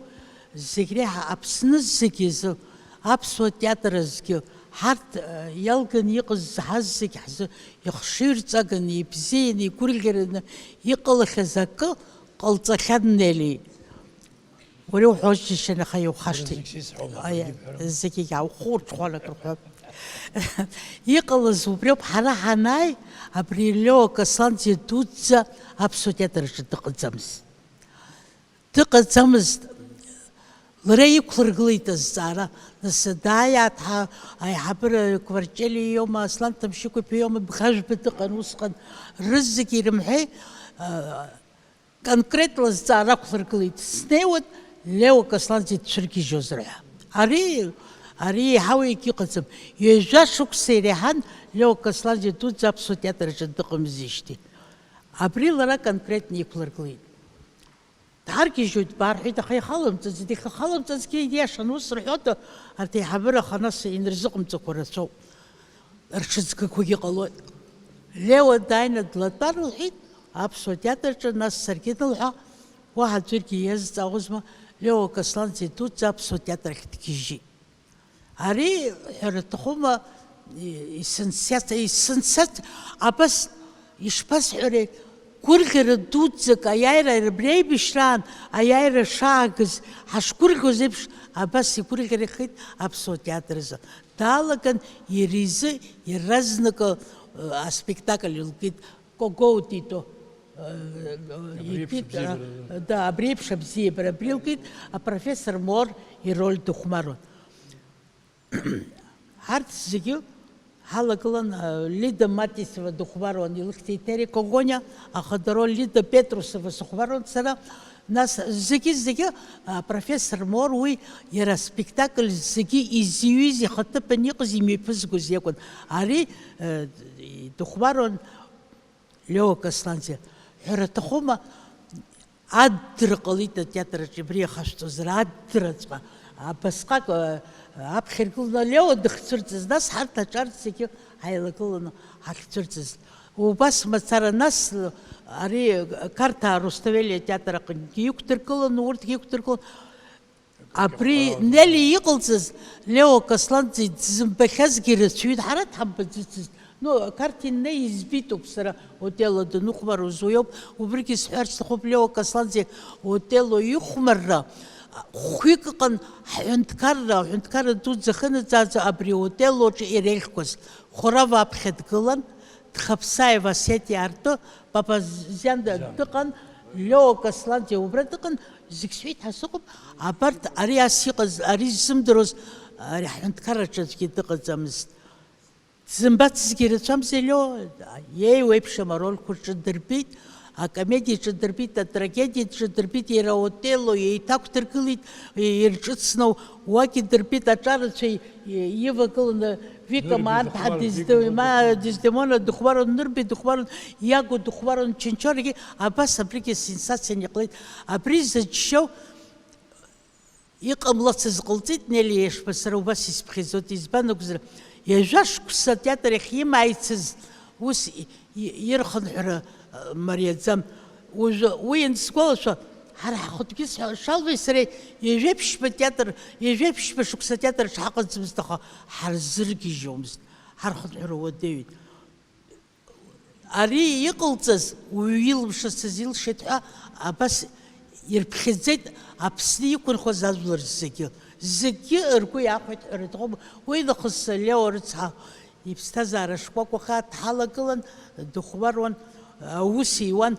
зегь реиҳа Аԥсны зегь изы Аԥсуа театр азгьы, ҳарҭ, э, иалганы иҟаз заҳаз зегь ҳзы ихшыҩрҵаганы, ибзианы, игәырӷьараны иҟалахьаз акы ҟалҵахьан, Нели. Уара иуҳәо џьашьан, аха иухашҭит. Зегь сеицҳауама, Аиа, ҳәарым. Зегьы иаухурҽхәан акрыҳәа. Иҟалаз убриоуп, ҳара ҳанааи, абри Лео Касланӡиа дуӡӡа аԥсуа театр аҿы дыҟаӡамызт. Дыҟаӡамызт. Лара иқәлыргылеит азҵаара. Нас дааиааит ҳа-, аиҳабыра Кварчели иоума, Аслан Ҭамшьыгә-иԥа иоума, бӷажәба дыҟан усҟан. Рызегьы ирымҳәеи, а, конкретла зҵаара ақәлыргылеит. Снеиуеит, Лео Касланӡиа дцәыргьежьозар ҳәа. Ари, ари еиҳау егьыҟаӡам. Ҩажәа шықәса иреиҳан Лео Касланӡиа дуӡӡа аԥсуа театр аҿы дыҟамызижьҭеи. Абри лара конкретно иқәлыргылеит. Дҳаргьежьуеит, баарҳәеит, аха ихалымҵаӡеит, ихы халымҵазгьы ииашан, ус рҳәода, арҭ аиҳабыра аханаса инарзыҟамҵақәо рацәоуп. Рҽыҵгақәагьы ҟалоит. Леуа дааины длатәар лҳәеит, аԥсуа театрҿы, нас саргьы дылҳәа, уаҳа аӡәыргьы иазҵаауазма, Леуа Касланӡиа дуӡӡа аԥсуа театр ахь дгьежьит. Ари, ҳәара аҭахума, и-, исенсиациа, исенсиациа, абас ишԥасҳәари, гәырӷьара дуӡӡак аиааира, абри аибашьраан аиааира шаагыз ҳашгәырӷьоз еиԥш, абас игәырӷьарахеит аԥсуа театр азы. Даалаган иара изы иаразнакы, э, аспектакль илкит. Кого Тито, э, э, Абри еиԥш икит, абзиабара. А, да, абри еиԥш абзиабара, абри илкит, апрофессор Мор ироль дыхәмаруан. Ҳарҭ зегьы ҳалагылан, а, Лида Матисова дыхәмаруан, илыхьӡеит Терри Когониа, аха даро Лида Петрусова сыхәмаруан сара, нас зегьы-зегьы, а, профессор Мор уи иара аспектакль зегьы изиҩыз, ихаҭыԥан иҟаз, имҩаԥызгоз иакәын. Ари, э, дыхәмаруан, Лео Касланӡиа, ҳәара аҭахума, аддыра ҟалеит атеатр аҿы, абри иахашәҵозар, аддыраҵәҟьа. Абасҟак, э, аԥхьа иргыланы Лео дыхцәырҵыз, нас ҳарҭ аҿарц зегьы ҳаилагыланы ҳахьцәырҵыз. Убас мацара, нас, ари Қарҭаа Руставели атеатр аҟынгьы иқәдыргыланы, урҭгьы иқәдыргыланы, Абри Нели иҟалҵаз, Лео Касланӡе дзымбахьазгьы рацәаҩын, ҳара дҳамбаӡацызт. Ну, Қарҭ иннеи избитоуп сара, Отелло даныхәмаруаз уиоуп. Убригьы сҳәар сҭахуп, Лео Касланӡе Отелло ихәмарра хәҩык ыҟан, ҳҳәынҭқарра, аҳәынҭқарра дуӡӡа ахьынаӡааӡо абри Отелло аҿы иреиӷьқәаз. Хәарава аԥхьа дгылан, Дхаԥсаев Осетиа артәы, Папазиан дыҟан, Лео Касланӡе убра дыҟан, зегь сҳәеит ҳәа сыҟоуп, абарҭ ари ас иҟаз, ари ззымдыруаз, ари ҳҳәынҭқарраҿы аӡәгьы дыҟаӡамызт. Дзымбацызгьы рацәамзи Лео, иеиуеиԥшым арольқәа рҿы дырбеит, акомедиаҿы дырбеит, атрагедиаҿы дырбеит, иара Отелло еиҭақәдыргылеит, ирҿыцны уагьы дырбеит, аҿарацәа и-, ивагыланы Вика Нырби Маарҭ дыхәмар, Дездем-, Вика ма-, Дездемона дыхәмарун, Нырби дыхәмарун, Иаго дыхәмарун, Чынчоргьы абас абригьы сенсацианы иҟалеит. Абри зыџьшьоу иҟамлацыз ҟалҵеит, Нели Ешба, сара убас исԥхьаӡоит, избан акәзар, ҩажәа шықәса атеатр ахь имааицыз ус и-, и-, ирхынҳәра, э, мариаӡам. Уажәы уи иансгәалашәа, ҳара ҳхатәгьы сҳәа-, Шалвеи сареи ҩажәеиԥшьба театр, ҩажәеиԥшьба шықәса атеатр аҿы ҳаҟаӡамызт, аха ҳарзыргьежьуамызт, ҳархынҳәра уадаҩит. Ари иҟалҵаз уаҩы илымшацыз илшеит ҳәа абас ирԥхьаӡеит Аԥсны иқәынхоз ажәлар зегьы. Зегьы ргәы иахәеит ҳәа рыҭахуп. Уи нахыс Лео рыцҳа иԥсҭазаара шкәакәа хаа дҳалагылан, дыхәмаруан, аус иуан.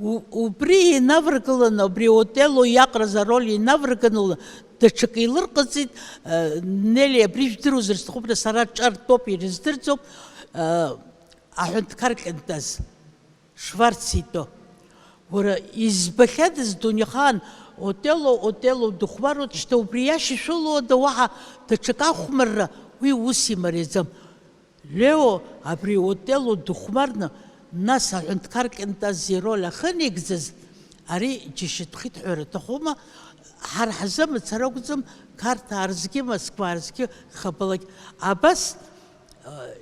У-, убри инаваргыланы, абри Отелло иаҟараз ароль инаваргыланы, даҽакы илырҟаҵеит, э, Нели, абри жәдыруазар сҭахуп, сара ҿартәоуп, ирыздырӡом, э, аҳәынҭқар Кьынтаз, Шварц итәы. Уара, избахьадаз дунеихаан, Отелло, Отелло дыхәмаруеит, шьҭа убри иашьашәылода уаҳа даҽак ахәмарра, уи ус имариаӡам. Лео абри Отелло дыхәмарны, нас аҳәынҭқар Кьынтаз ироль ахьынеигӡаз, ари џьашьатәхеит ҳәа рҭахума, ҳара ҳзы мацара акәӡам, Қарҭаа рзгьы, Москваа рзгьы, Хабалагь. Абас, э,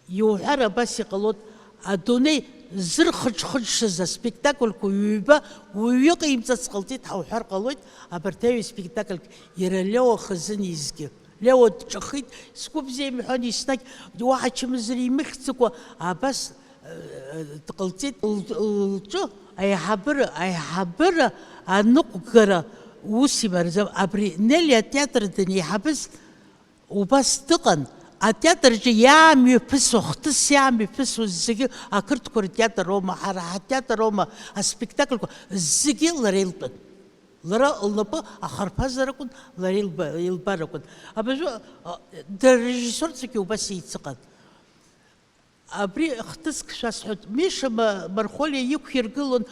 иуҳәар абас иҟалоит, адунеи зырхыџхыџшаз аспектакльқәа ҩба уаҩы иҟаимҵац ҟалҵеит ҳәа уҳәар ҟалоит, абарҭ аҩ спектакльк иара Лео хазын изгьы. Лео дҿахеит, сгәы бзиам иҳәан, еснагь уаҳа чымазара имыхьӡакәа абас, э, дҟалҵеит. Л-, лҿы аиҳабыра, аиҳабыра аныҟәгара ус имариам. Абри Нели атеатр данеиҳабыз убас дыҟан. Атеатр аҿы иаамҩаԥысуа, хҭыс иаамҩаԥысуа зегьы, ақырҭқәа ртеатр аума, ҳара ҳтеатр аума, аспектакльқәа зегьы лара илтәын. Лара лнапы ахарԥазар акәын, лара илба-, илбар акәын. Абыржәы, а, дара режиссерцәагьы убас еицыҟан. Абри хҭыск шәасҳәоит. Миша Ма-, Мархолиа иқәиргылон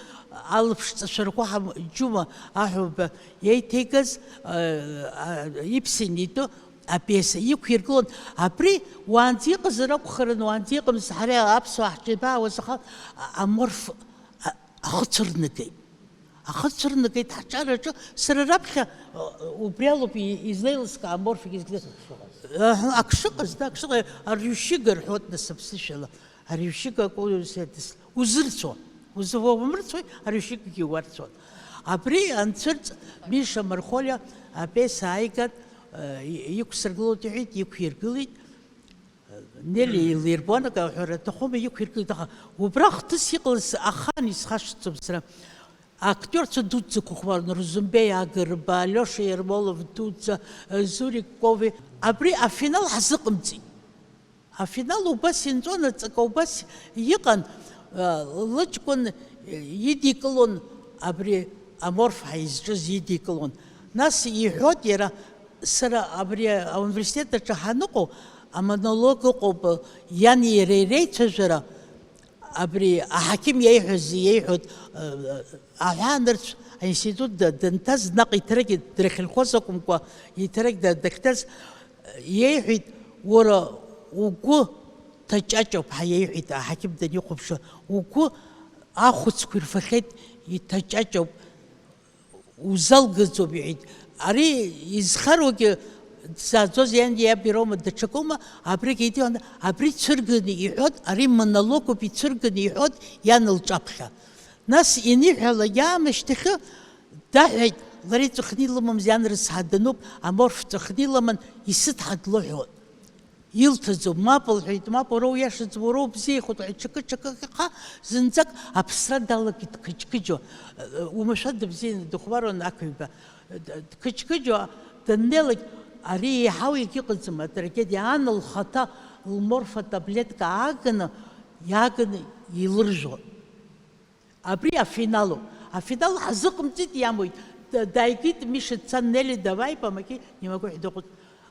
алаԥшҵашәа ргәы ҳам-, Џьума Аҳәба иеиҭеигаз, а, а, иԥсин итәы апиеса иқәиргылон. Абри уаанӡа иҟазар акәхарын, уаанӡа иҟамызт, ҳара аԥсуаа ҳҿеибаауаз, аха а-, аморф, а, ахы цәырнагеит. Ахы цәырнагеит ҳҿараҿы, сара раԥхьа, э, убри алоуп и-, излеилыскаа аморфик изгны. Аҳ, ак шыҟаз, да, ак шыҟаз, арҩышьыга рҳәоит, нас, аԥсышәала. Арҩышьыга акәу, узырцәо. Узы-, уамырцәои, арҩышьыгагьы уарцәон. Абри анцәырҵ, Миша Мархолиа апиеса ааиган, э, и-, иқәсыргылоит иҳәеит, иқәиргылеит. Нели илирбон, акы аҳәара аҭахума, иқәиргылеит, аха убра хҭыс иҟалаз ахаан исхашҭӡом сара. Актиорцәа дуӡӡақәа хәмарны, Рузумбеи Агрба, Алиоша Ермолов дуӡӡа, Зурик Кови. Абри афинал ҳзыҟамҵеит. Афинал убас инҵәон, аҵакы убас иҟан, лыҷкәын идикылон абри аморф ҳәа изҿыз идикылон. Нас иҳәоит иара, сара абри ауниверситет аҿы ҳаныҟоу, амонолог ыҟоуп, иани иареи реицәажәара, абри аҳақьым иеиҳәаз иеиҳәоит, э, аҳәаанырцә аинститут да-, данҭаз, наҟ иҭарагь дрыхьырхәоз акәымкәа, иҭарагь да-, дахьҭаз, э, иеиҳәеит, уара угәы ҭаҷаҷоуп, ҳәа иеиҳәеит аҳақьым данихәаԥшы, угәы ахәыцқәа ирфахьеит, иҭаҷаҷоуп. Узалгаӡом, иҳәеит. Ари изхароугьы дзааӡоз иан иаб ироума, даҽакоума, абригь идион, абри цәырганы иҳәон, ари монологуп, ицәырганы иҳәон иан лҿаԥхьа. Нас ианиҳәалак аамышьҭахьы, даҳәеит, лара иҵәахны илымамыз иан рыцҳа дануп, аморф ҵәахны иламан, исыҭҳа длыҳәон. Илҭаӡом, мап лҳәеит, мап, уара уиашаӡам, уара убзиахоит, лҳәеит, ҽакы, ҽакы, аха зынӡак аԥсра далагеит дқыџьқыџьуа. Уамашәа дыбзианы дыхәмаруан ақыҩба. Дқыџьқыџьуа даннеилак, ари еиҳау егьыҟаӡам, атрагедиа, ан лхаҭа лморфа таблетка ааганы, иааганы илыржәуан. Абри афиналуп. Афинал ҳазыҟамҵеит, иамуит. Да-, дааигеит Миша, дцан, Нели, давай, помоги, не могу, ҳәа дыҟәыҵ.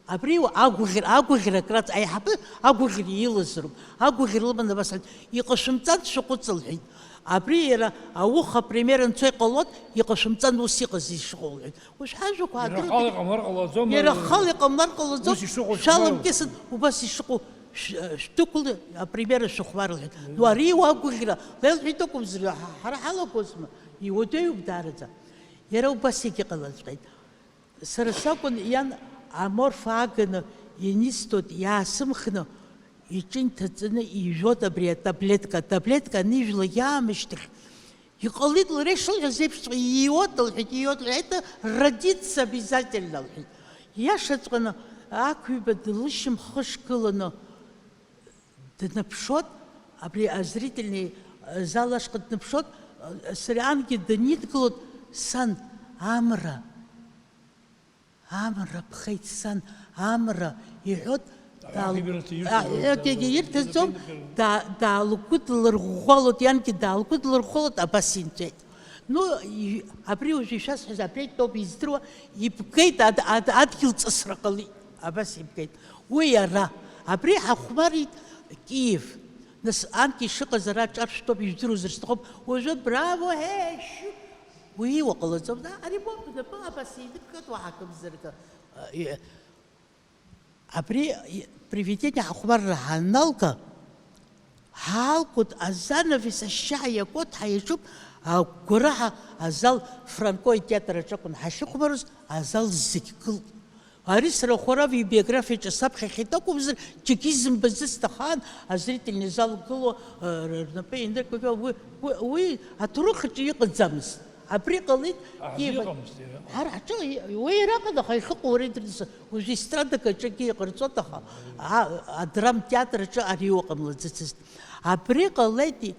Абри агәаӷьра, агәаӷьра акраҵ-, аиҳабы агәаӷьра илазароуп. Агәаӷьра лыман абас лҳәеит, иҟашәымҵан, шәаҟәыҵ, лҳәеит. Абри иара ауха апремиера анцо иҟалоит, иҟашәымҵан, ус иҟаз ишыҟоу, лҳәеит. Уажә ҳажәақәа Иара аадыру-, ахала иҟамлар ҟалаӡом, иара ахала иҟамлар ҟалаӡом, ус ишыҟоу шәалымкьысын, убас ишыҟоу шә-, шәдәықәлеит, апремиера шәыхәмар, лҳәеит. Ну, ари иуа агәыӷьра, леилҳәеит акәымзар, ҳа-, ҳара ҳалагозма, иуадаҩуп даараӡа. Иара убас егьыҟалаҵәҟьеит. Сара сакәын иан аморф ааганы ианисҭоит, иаасымхны, иҿы инҭаҵаны ижәлоит абри атаблетка. Атаблетка анижәлак иаамышьҭахь, иҟалеит лара ишылҳәаз еиԥшҵәҟьа, ииуеит, лҳәеит, ииуеит, лҳәеит, это родится обязательно, лҳәеит. Иашаҵәҟьаны, ақәҩба длышьамхышгыланы днаԥшуан, абри азрительный зал ашҟа днаԥшуан, сара ангьы данидгылоит, сан, амра. Амра ԥхеит, сан, амра, иҳәот, аҳәа даал-, ибарҭ ирҭоз аҳәа егьа ирҭаӡом, да-, даалгәыдлырӷәӷәалот, иангьы даалгәыдлырӷәӷәалот, абас инҵәеит. Ну, и-, абри уажә ишәасҳәаз, абри атәоуп издыруа, ибгеит, ад-, ад-, адгьыл ҵысра ҟалеит, абас ибгеит. Уи ара, абри ҳахәмарит Киев. Нас, анкьа ишыҟаз ара аҿар шәтәоуп, ижәдыруазар сҭахуп. Уажәы, браво, ҳе, шьу! Уи иуа ҟалаӡом, да, ари боуп, бнапы абас еидыбгат, уаҳа акымзаракы. Э, абри, и-, привидение ҳахәмарра ҳаналга, ҳаалгоит, азанавес ашьшьыҳәа иакуеит, ҳаиаҿуп, агәгәараҳәа азал, Франко итеатр аҿы акәын ҳахьыхәмарыз, азал зегь гылт. Ари сара Хәарав ибиографиаҿы саԥхьахьеит акәымзар, џьаргьы изымбаӡацт ахаан азрительный зал гыло, э, рнапы еиныркыҩуа, уи, уи, уи аҭоурых аҿы иҟаӡамызт. Абри ҟалеит, Аҳәа ииба-, иҟамызт иара. Ҳара ҳҿы и-, уи иара акәын, аха иахьыҟоу уара идырҵоз, уажәы естрадак аҿы акгьы иҟарҵоит, аха, а, адрамтеатр аҿы ари ыҟамлаӡацызт. Абри ҟалеит, и-,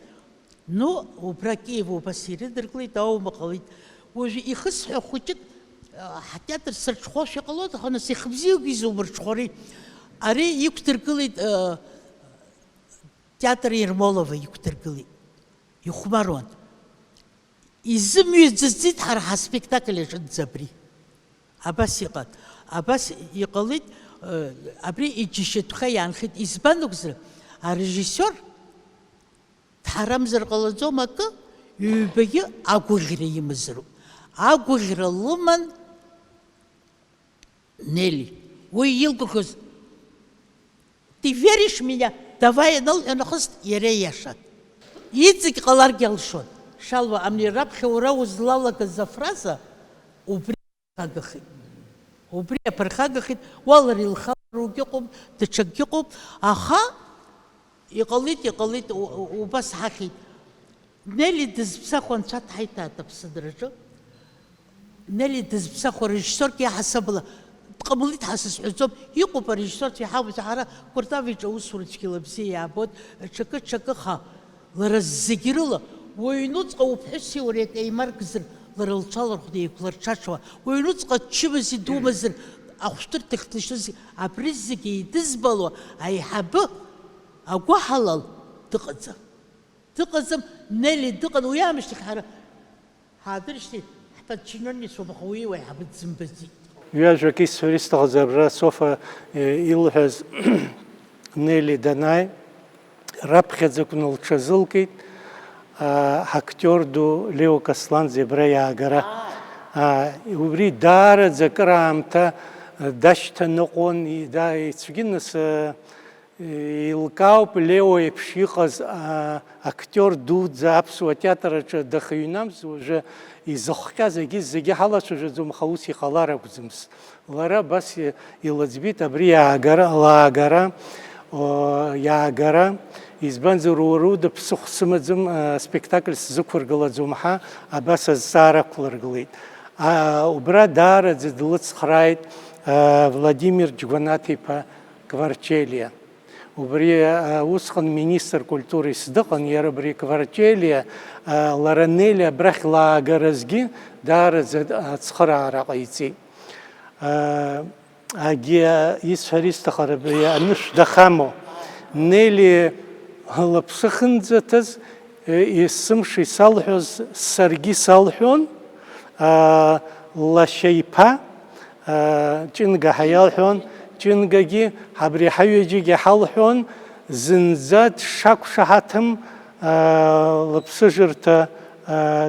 ну, убра Киев убас ирыдыркылеит, аума ҟалеит. Уажәы ихысҳәа хәыҷык, а, ҳтеатр сырҽхәошәа ҟалоит, аха нас ихбзиоугьы изумырҽхәари. Ари иқәдыргылеит, а, театр Ермолова иқәдыргылеит. Ихәмаруан. Изымҩаӡаӡеит ҳара ҳаспектакль аҿынӡа абри. Абас иҟан. Абас иҟалеит, э, абри иџьашьатәха иаанхеит. Избан акәзар, арежиссиор дҳарамзар ҟалаӡом акы, ҩбагьы агәыӷьра имазароуп. Агәыӷьра лыман Нели. Уи илгәыӷыз, «Ты веришь меня? Давай», анылҳәа нахыс иара ииашан. Иҵегь ҟаларгьы алшон. Шалва, ани раԥхьа уара узлалагаз афраза убри аԥырхагахеит. Убри аԥырхагахеит, уа лара илхалароугьы ыҟоуп, даҽакгьы ыҟоуп, аха иҟалеит, иҟалеит, у-, у-, убас ҳахьит. Нели дызԥсахуа анцәа дҳаиҭааит аԥсыдраҿы. Нели дызԥсахуа режиссиорк иаҳасабала дҟамлеит ҳәа сызҳәаӡом. Иҟоуп арежиссиорцәа иҳауз, ҳара Кәыртав иҿы аусура цәгьала бзиа иаабоит, ҽакы, ҽакы, аха лара зегь рыла, уаҩ нуҵҟа уԥҳәыси уареи акы еимаркзар, лара лҽалархәны еиқәлырҽаҽуа, уаҩ нуҵҟа дчымази думазар, ахәшәтәырҭахь длашьҭози, абри зегь еидызбало аиҳабы агәаҳалал дыҟаӡам. Дыҟаӡам, Нели дыҟан, уи аамышьҭахь ҳара ҳаадыршьҭит, ҳподчинённицәоуп, аха уи уаҩ ҳабы дзымбаӡеит. Ҩажәак исҳәар исҭахыз абра Софа, э, илҳәаз Нели данааи, раԥхьаӡа акәны лҽазылкит, а, актиор ду Лео Касланӡе абра иаагара. А, убри даараӡа акыраамҭа, а, дашьҭаныҟәон, и-, да-, ицәгьы нас, а, Еилкаауп, Лео еиԥш иҟаз, аа, актиор дуӡӡа аԥсуа театр аҿы дахьыҩнамз уажәы изыхҟьаз егьыс зегьы ҳалацәажәаӡом, аха ус иҟалар акәӡамызт. Лара абас и-, илыӡбеит абри иаагара, лаагара, о, иаагара, избанзар, уара уда ԥсыхәа сымаӡам, аа, спектакль сзықәыргылаӡом ҳәа абас азҵаара ақәлыргылеит. Аа, убра даараӡа длыцхрааит, аа, Владимир Џьгәанаҭ-иԥа Кварчелиа. Убри, а, усҟан министр культурис дыҟан, иара убри Кварчелиа, а, лара Нели абрахь лаагаразгьы даараӡа ацхыраара ҟаиҵеит. А, агьи, а, исҳәар исҭахар абри анышә дахамоу. Нели лыԥсы ахьынӡаҭаз, е, есымша исалҳәоз саргьы салҳәон, а, лашьа иԥа, Ҷынга ҳәа иалҳәон, Ҷынгагьы абри ҳаҩыџьагьы ҳалҳәон, зынӡа дшақәшаҳаҭым, лыԥсыжырҭа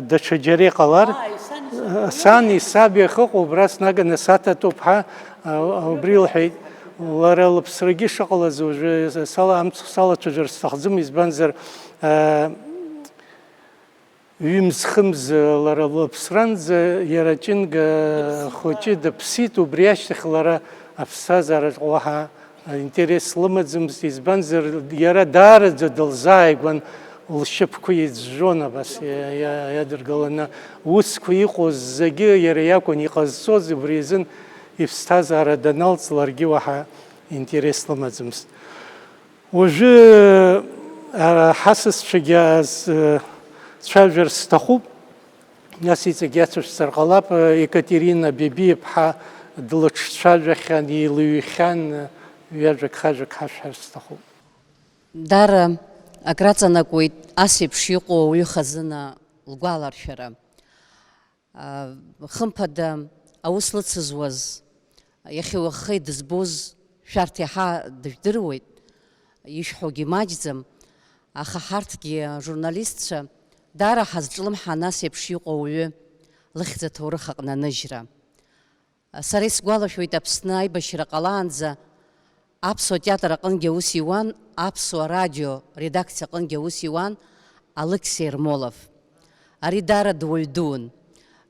даҽаџьара иҟалар, ааи, сани саби. Сани саби ахьыҟоу убра снаганы саҭатәуп ҳәа, убри лҳәеит. Лара лыԥсрагьы шыҟалаз уажәы сала-, амцхә салацәажәар сҭахӡам, избанзар, Ҩымз-хымз лара лыԥсранӡа иара Ҷынга хәыҷы дыԥсит, убри ашьҭахь лара аԥсҭазаараҿ уаҳа интерес лымаӡамызт, избанзар, иара даараӡа дылзааигәан, лшьапқәа иӡәӡәон абас иа-, иа-, иадыргаланы, усқәа иҟоз зегьы иара иакәын иҟазҵоз, убри азын иԥсҭазаара даналҵ ларгьы уаҳа интерес лымаӡамызт. Уажәы, а, ҳасасцәагьы ааз, э, цәажәар сҭахуп. Нас иҵегь иацәышәҵар ҟалап, э, Екатерина Бебиаԥҳа длыҿцәажәахьан, илыҩхьан, э, ҩажәак-хажәак ҳашәҳәар сҭахуп. Даара акраҵанакуеит ас еиԥш иҟоу ауаҩы хазына лгәаларшәара. Хымԥада, аус лыцызуаз, иахьеи уахеи дызбоз шәарҭ иаҳа дыжәдыруеит, ишәҳәогьы маҷӡам, аха ҳарҭгьы, ажурналистцәа, даара ҳазҿлымҳан ас еиԥш иҟоу ауаҩы лыхьӡ аҭоурых аҟны аныжьра. Сара исгәалашәоит, Аԥсны аибашьра ҟалаанӡа Аԥсуа театр аҟынгьы аус иуан, Аԥсуа радио редакциа аҟынгьы аус иуан Алықьса Ермолов. Ари даара дуаҩ дуун.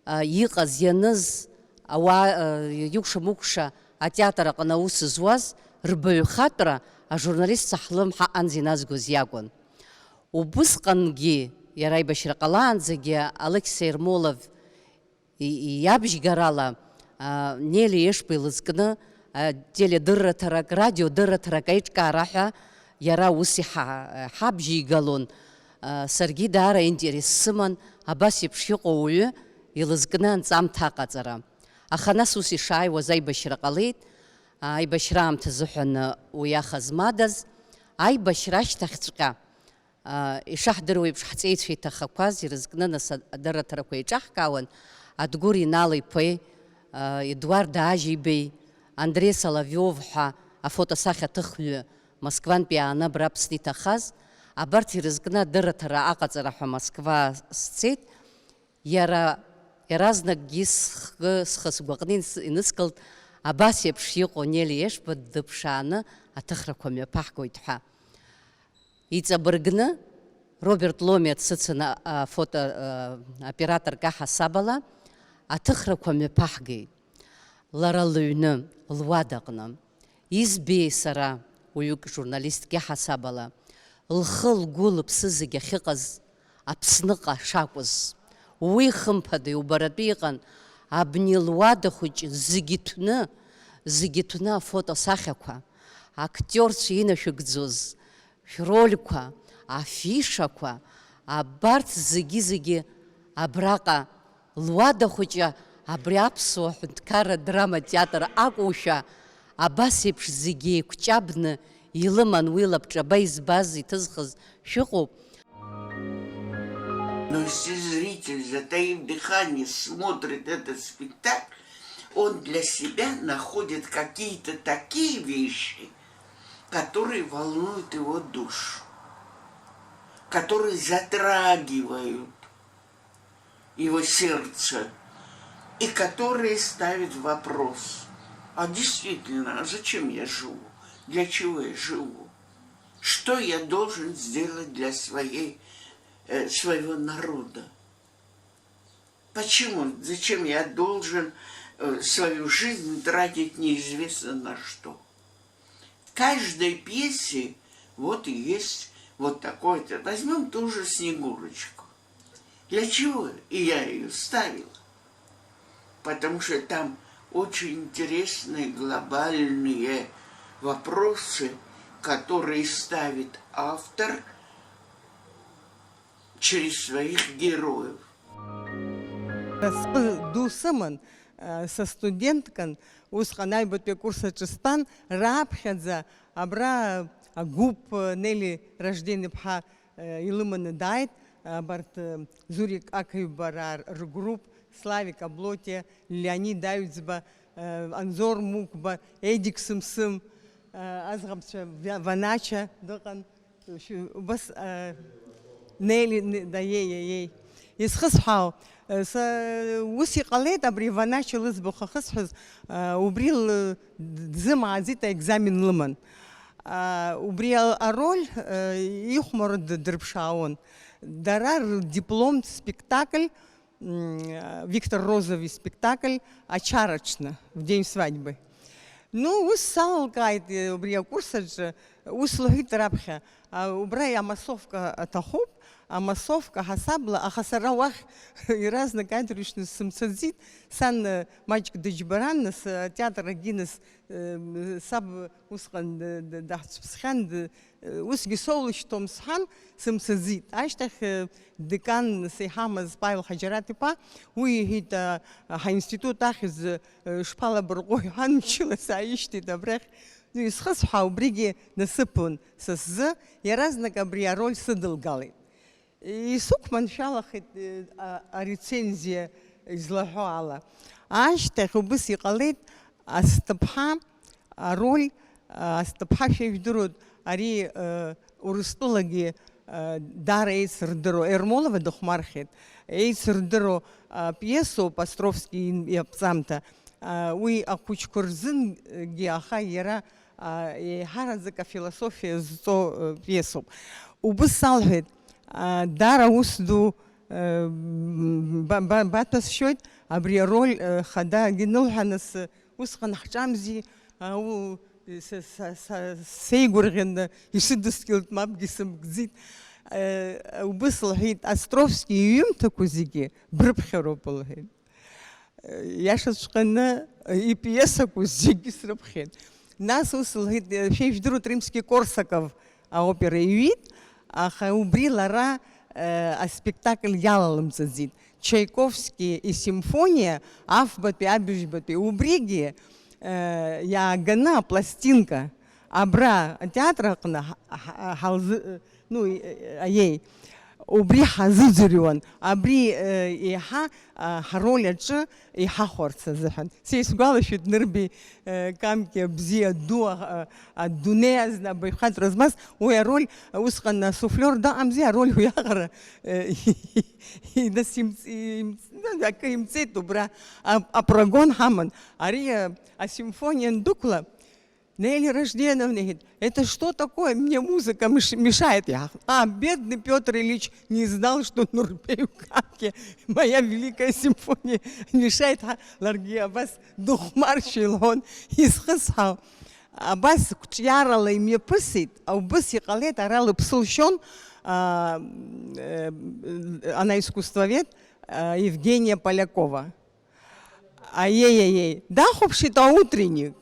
А, иҟаз, ианыз, ауаа, а, икәша-мыкәша атеатр аҟны аус зуаз рбаҩхатәра ажурналистцәа ҳлымҳа анӡа иназгоз иакәын. Убысҟангьы, иара аибашьра ҟалаанӡагьы, Алықьса Ермолов И-, иабжьгарала, а, Нели Ешба илызкны, а, теледырраҭарак, радиодырраҭарак аиҿкаара ҳәа иара ус иҳа-, ҳабжьигалон. А, саргьы даара интерес сыман абас еиԥш иҟоу уаҩы илызкны анҵамҭа аҟаҵара. Аха нас ус ишааиуаз аибашьра ҟалеит. Аибашьра аамҭа азыҳәан уи аха змадаз, аибашьра ашьҭахьҵәҟьа, Ишаҳдыруа еиԥш, ҳҵеицәа иҭахақәаз ирызкны, нас, адырраҭарақәа еиҿаҳкаауан Адгәыр Инал-иԥеи, Едуард Аажьибеи, Андреи Соловиов ҳәа афотосахьаҭыхҩы Москвантәи ааны абра Аԥсны иҭахаз. Абарҭ ирызкны адырраҭара аҟаҵара ҳәа Москва сцеит. Иара иаразнакгьы схы, схы сгәаҟны инс-, иныскылт, абас еиԥш иҟоу Нели Ешба дыԥшааны аҭыхрақәа мҩаԥаҳгоит ҳәа. Иҵабыргны, Роберт Ломиа дсыцын, а, афото, а, операторк аҳасабала, аҭыхрақәа мҩаԥаҳгеит. Лара лыҩны, луадаҟны. Избеи сара, уаҩык журналистк иаҳасабала, лхы-лгәы, лыԥсы зегь ахьыҟаз Аԥсныҟа шакәыз. Уи, хымԥада, иубаратәы иҟан, абни луада хәыҷы зегь иҭәны, зегь иҭәны афотосахьақәа, актиорцәа инашәыгӡоз шәрольқәа, афишақәа, абарҭ зегьы-зегьы абраҟа луада хәыҷы абри аԥсуа ҳәынҭқарра драма театр акәушәа, абас еиԥш зегьы еиқәҷабны илыман уи лабҿаба избаз, иҭызхыз шәыҟоуп. Но если зритель, затаив дыхание, смотрит этот спектакль, он для себя находит какие-то такие вещи, которые волнуют его душу, которые затрагивают его сердце и которые ставят вопрос: а действительно, а зачем я живу? Для чего я живу? Что я должен сделать для своей, э, своего народа? Почему? Зачем я должен, э, свою жизнь тратить неизвестно на что? В каждой пьесе вот есть вот такое-то. Возьмём ту же Снегурочку. Для чего я её ставила? Потому что там очень интересные глобальные вопросы, которые ставит автор через своих героев. Схы ду сыман, са студенткан, усҟан аҩбатәи акурс аҿы стәан, раԥхьаӡа абра агәыԥ Нели Ражден-иԥҳа илыманы дааит, абарҭ Зурик Ақаҩбараа ргәыԥ, Славик Аблотиа, Леонид Аҩӡба, Анзор Мықәба, Едик Сымсым, аӡӷабцәа Ва-, Ванача дыҟан. Шәы-, убас, а, Нели, не-, да, иеи, иеи, иеи. Исхысҳәаау, а, са, ус иҟалеит, абри Ванача лыӡбахә ахысҳәаз, а, убри лы-, дзымааӡеит, аекзамен лыман. А, убри а-, ароль, а, ихәмарры д-, дрыԥшаауан. Дара рдипломтә спектакль м, Виктор Розови спектакль «Ачара аҽны», в день свадьбы. Ну, ус салалкааит, э, убри акурс аҿы, ус лҳәит раԥхьа, а, убра амассовка аҭахуп, амассовка ҳасабла, аха сара уахь иаразнак адырҩаҽны сымцаӡеит, сан, э, маҷк дыџьбаран, нас, э, атеатр агьы, нас, э, саб усҟан д-, д-, даҳцәыԥсхьан, д-, Усгьы соулышьҭуам сҳәан, сымцаӡеит. Ашьҭахь, э, деканс иҳамаз Павел Ҳаџьараҭ-иԥа, уи иҳәеит, а, ҳаинститут ахьӡ, э, шԥалабарҟәуеи ҳәа, мчыла сааишьҭит абрахь. Ну, исхысҳәаа, убригьы насыԥын са сзы, иаразнак абри ароль сыдылгалеит. Исықәманшәалахеит, э, а-, арецензиа излаҳәо ала. Ашьҭахь убыс иҟалеит, Асҭыԥҳа ароль, а, Асҭыԥҳа шәа ижәдыруеит, ари, э, Урыстәылагьы, э, даара еицырдыруа, Ермолова дыхәмархьеит, еицырдыруа, а, пиесоуп Островски иаԥҵамҭа. А, уи ахәыҷқәа рзынгьы, аха иара, а, еиҳараӡак афилософиа зҵо, э, пиесоуп. Убыс салҳәеит, а, даара ус ду, э, ба-, ба-, баҭәасшьоит, абри ароль, э, хадагьы нылҳәа, нас, э, усҟан ҳҿамзи, а, у-, са, са, са, сеигәырӷьаны исыдыскылт, мапгьы сымкӡеит. Э, убыс лҳәеит, Островски иҩымҭақәа зегьы брыԥхьароуп, лҳәеит. Иашаҵәҟьаны ипиесақәа зегьы срыԥхьеит. Нас ус лҳәеит, шәа ижәдыруеит, Римски-Корсаков аопера иҩит, аха убри лара, э, аспектакль иалалымҵаӡеит. Чаиковски исимфониа афбатәи абыжьбатәи, убригьы, э, иааганы апластинка абра атеатр аҟны ҳа-, ҳа-, ҳалзы-, ну, э, аиеи, убри ҳазыӡырҩуан, абри, э, еиҳа, а, ҳароль аҿы иҳахәарц азыҳәан. Са исгәалашәоит Нырби, э, Камки абзиа ду, а, а, адунеи азна абаҩхатәра змаз, уи ароль, усҟан асуфлиор дыҟамзи, ароль уиаҟара, э, нас имҵ-, имҵ-, акы имҵеит убра, а, апрогон ҳаман. Ари, э, асимфониа андәықәла, Нелли Ражденовна иҳәеит, это что такое? Мне музыка меш-, мешает. Я, а, бедный Пётр Ильич не знал, что Нурбею Камке моя великая симфония мешает. Ҳа, ларгьы абас дыхәмаршәа илҳәон, исхысҳау. Абас қәҿиарала имҩаԥысит, убыс иҟалеит, ара лыԥсы лшьон, а, э, она искусствовед, а, Евгения Полякова. Аиеи, аиеи, дахәаԥшит аутренник.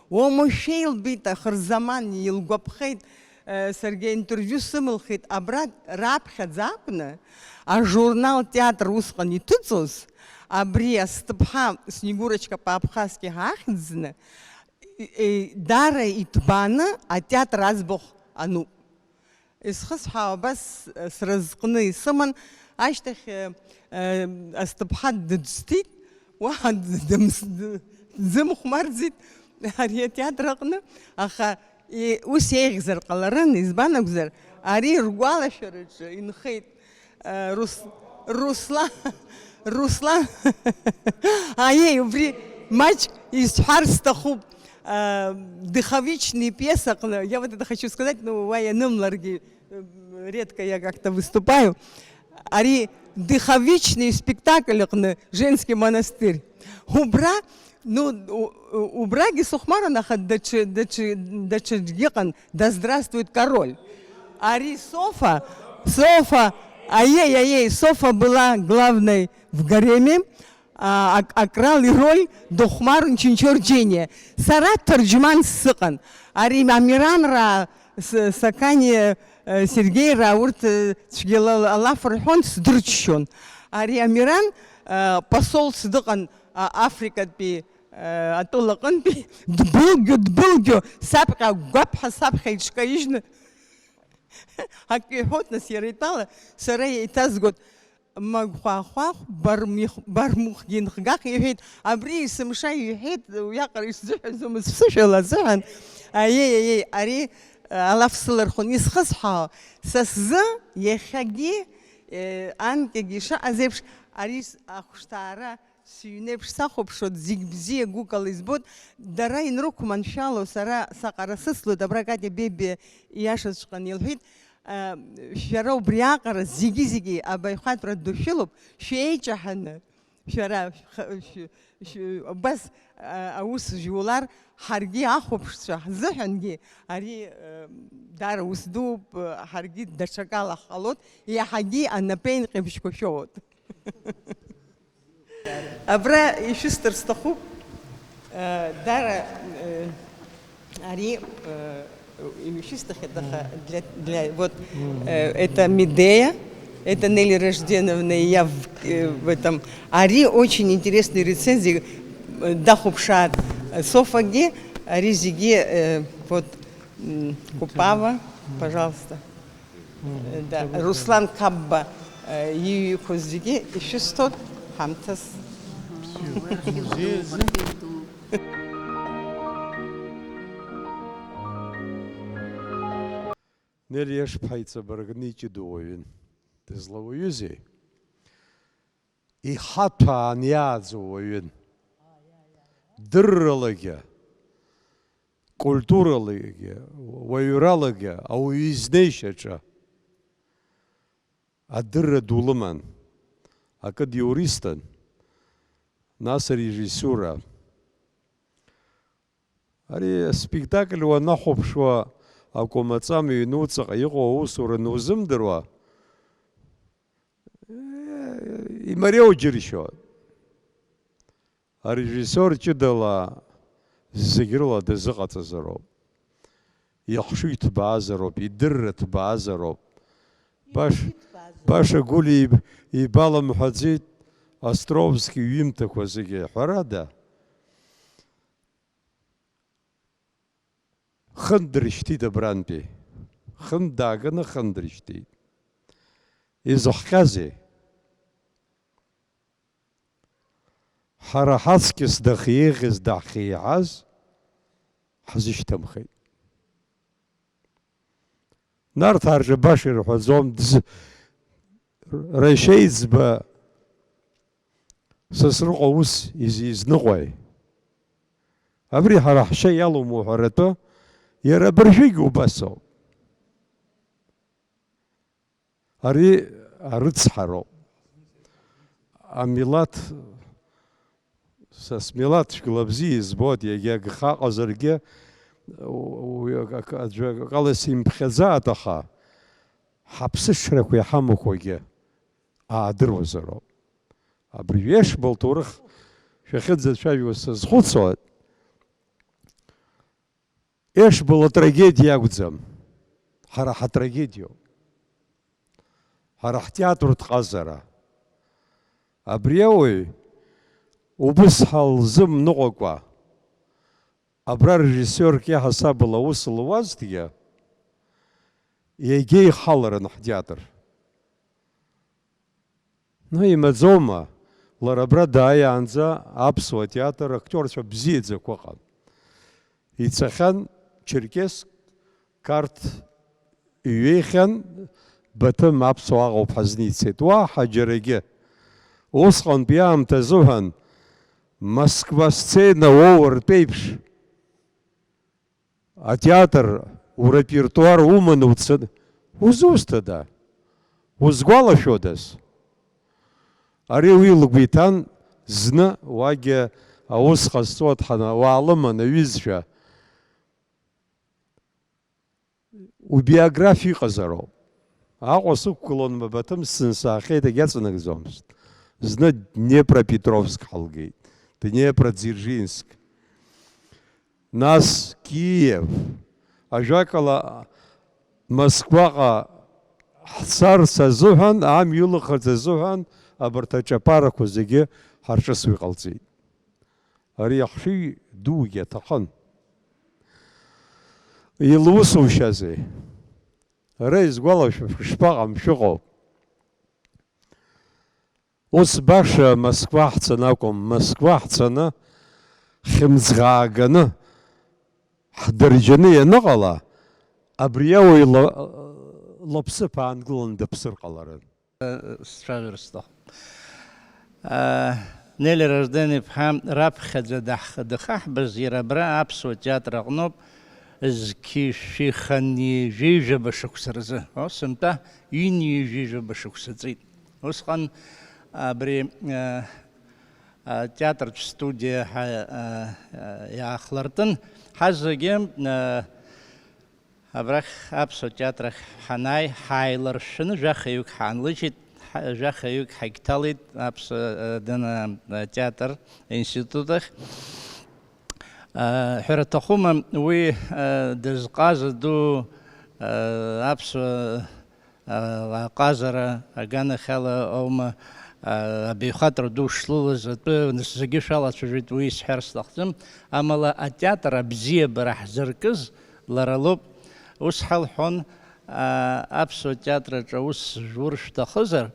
Уамашәа илбеит, ахырзаман илгәаԥхеит, э, саргьы аинтервиу сымылхит, абра раԥхьаӡа акәны ажурнал Театр усҟан иҭыҵуаз, абри асҭыԥҳа Снегурочка по-абхазски ҳа ахьӡ зны, э, дара иҭбааны атеатр аӡбахә ануп. Исхысҳәаау абас, э, сразҟны исыман, ашьҭахь, э, э, асҭыԥҳа дыӡҭит, уаҳа д-, дымс-, д-, дзымхәмарӡит ари атеатр аҟны, аха, и-, ус еиӷьзар ҟаларын, избан акәзар, ари ргәалашәараҿы инхеит, э, Рус-, Руслан, Руслан, аиеи, убри маҷк исҳәар сҭахуп. Э, Дыховичный пьеса аҟны, я вот это хочу сказать, ну, уа ианымларгьы, э, редко я как-то выступаю. Ари Дыховичный спектакль аҟны, Женский монастырь. Убра, ну, у-, у-, убрагьы сыхәмаран, аха даҽа, даҽа, даҽаӡәгьы ыҟан, Да здравствует король. Ари Софа, Софа, аиеи, аиеи, Софа была главной в гареме. А, ак-, акрал ироль дыхәмарун Чинчо Рџьениа. Сара ҭырџьманс сыҟан. Ари Амиранраа, С-, Сакани, э, Сергеираа урҭ, э, цәгьала алаф рҳәон, сдырччон. Ари Амиран, э, посолс дыҟан, а, Африкатәи, э, атәылаҟынтәи, дбылгьо, дбылгьо, саԥхьа агәаԥҳа саԥхьа иҽкаижьны, ак иҳәот, нас иара итәала, сара еиҭазгот, Магәхәахәахә, бармих-, бармухгьы нхгах, иҳәеит, абри есымша иҳәеит, уиаҟара исзыҳәаӡомызт ԥсышәала азыҳәан. Аиеи, аиеи, ари, э, алаф сылархон, исхысҳәаау, са сзы иахьагьы, э, анкьагьы ишыҟаз еиԥш, ари с-, ахәшҭаара сыҩнеиԥш сахәаԥшуан, зегь бзиа гәыкала избоит, дара инрықәманшәало сара саҟара сыцлоит, абра Катя Бебиа ииашаҵәҟьаны илҳәеит, Шәара убриаҟара зегьы-зегьы абаҩхатәра ду шәылоуп, шәеиҷаҳаны, шәара, шәх-, шә-, шә-, убас, а, аус жәулар, ҳаргьы ахәаԥшцәа ҳзыҳәангьы ари, а, даара ус дууп, а, ҳаргьы даҽакала ҳҟалоит, иаҳагьы анапеинҟьабжьқәа шәоуеит. Абра ишәысҭар сҭахуп, э, дара, э, ари, э, ишәысҭахьеит, аха для, для, вот, э, это Медея, это Нелли Рожденовна, и я в, э, в этом. Ари очень интересные рецензии, э, дахәаԥшааит, э, Софагьы, ари зегьы, э, вот, м, Купава, пожалуйста. Э, да, Руслан Қапба, э, иҩықәыз зегьы ишәысҭоит ҳамҭас. Нелли Ешԥҳа иҵабыргны иҷыдоу уаҩын. Дызлауаҩызеи? Ихаҭәаан иааӡоу уаҩын. Дырралагьы, культуралагьы, уаҩралагьы, ауаҩы изнеишьаҿы адырра ду лыман. Акы диуристын, нас арежиссура. Ари аспектакль уанахәаԥшуа, акәамаҵамҩа иануҵаҟа иҟоу аусура анузымдыруа, имариоу џьыршьоит. Арежиссиор ҷыдала зегь рыла дазыҟаҵазароуп. Ихшыҩ ҭбаазароуп, идырра ҭбаазароуп. Баш-, баша Гәлиа иб-, ибалымҳәаӡеит Островски иҩымҭақәа зегьы, ҳәарада. Хын дрышьҭит абрантәи. Хын дааганы хын дрышьҭит. Изыхҟьазеи? Ҳара ҳаҵкьыс дахьеиӷьыз, дахьеиҳаз ҳзышьҭымхит. Нарҭаа рҿы баша ирҳәаӡом, дз-, Рашьеиҵба Сасрыҟәа ус из-, изныҟәеи? Абри ҳара ҳшьа иалоума уҳәаратәы, иара абыржәгьы убас ауп. Ари арыцҳароуп. Амилаҭ, са смилаҭ цәгьала бзиа избоит, иагьа агха аҟазаргьы, уи акы, аӡәы акала симԥхьаӡаат, аха ҳаԥсыҽрақәа иҳамақәагьы аадыруазароуп. Абри Ешба лҭоурых шәахьыӡацәажәо сазхәыцуа, Ешба латрагедиа акәӡам, ҳара ҳатрагедиоуп. Ҳара ҳтеатр ҟазара. Абри ауаҩ убыс ҳалзымныҟәакәа, абра режиссиорк иаҳасабала аус луазҭгьы, иагьа ихаларын ҳтеатр. Ну, имаӡоума? Лара абра дааиаанӡа аԥсуа театр актиорцәа бзиаӡақәа ыҟан. Ицахьан Черкесск, Қарҭ иҩеихьан, Баҭым аԥсуа аҟоуп ҳазницеит. Уаҳа џьарагьы. Усҟантәи аамҭа азыҳәан Москва сцена уоуа ртәеиԥш. Атеатр урепертуар уманы уцаны, узусҭада? Узгәалашәодаз? Ари уи лгәы иҭан, зны уагьы аус ҟазҵо дҳана-, уаалыман, аҩызцәа. Убиографиа иҟазароуп. Аҟәа сықәгылон, Мабаҭым сцын саахьеит, егьаҵанакӡомызт. Зны Днепропетровск ҳалгеит, Днепродзержинск. Нас Киев. Ажәакала, Москваҟа ҳцарц азыҳәан, амҩа ылахарц азыҳәан, абарҭ аҿаԥарақәа зегьы ҳарҿысуа иҟалҵеит. Ари ахшыҩ дугьы аҭахын. Илусушьазеи? Ара изгәалашәо шәышԥаҟам, шәыҟоуп. Ус баша Москва ҳцаны акәым, Москва ҳцаны, хьымӡӷ ааганы, ҳдырџьаны ианыҟала, абри ауаҩ ла-, лыԥсыԥ аангыланы дыԥсыр ҟаларын. Сцәажәар сҭахуп. Нели Ражден-иԥҳа раԥхьаӡа даҳ-, дахаҳбаз иара абра аԥсуа театр аҟноуп зқьи шәи хынҩажәи жәаба шықәса рзы. О, сынтәа ҩынҩажәи жәаба шықәса ҵит. Усҟан абри, а, атеатртә студиа ҳа-, а, а, иаахлыртын, ҳазегьы, а, абрахь аԥсуа театр ахь ҳанааи, ҳааиларшәны жәахаҩык ҳаанлыжьит, ҳа-, жәахаҩык ҳагьҭалеит аԥсуа, а, дына, а, театр институт ахь. А, ҳәара аҭахума, уи, а, дызҟаза ду, а, аԥсуа аҟазара аганахьала аума, а, абаҩхатәра ду шлылаз атәы зегьы шәалацәажәеит, уи исҳәар сҭахӡам, амала атеатр абзиабара ҳзыркыз лара лоуп. Ус ҳалҳәон, а, аԥсуа театр аҿы аус зур шәҭахызар,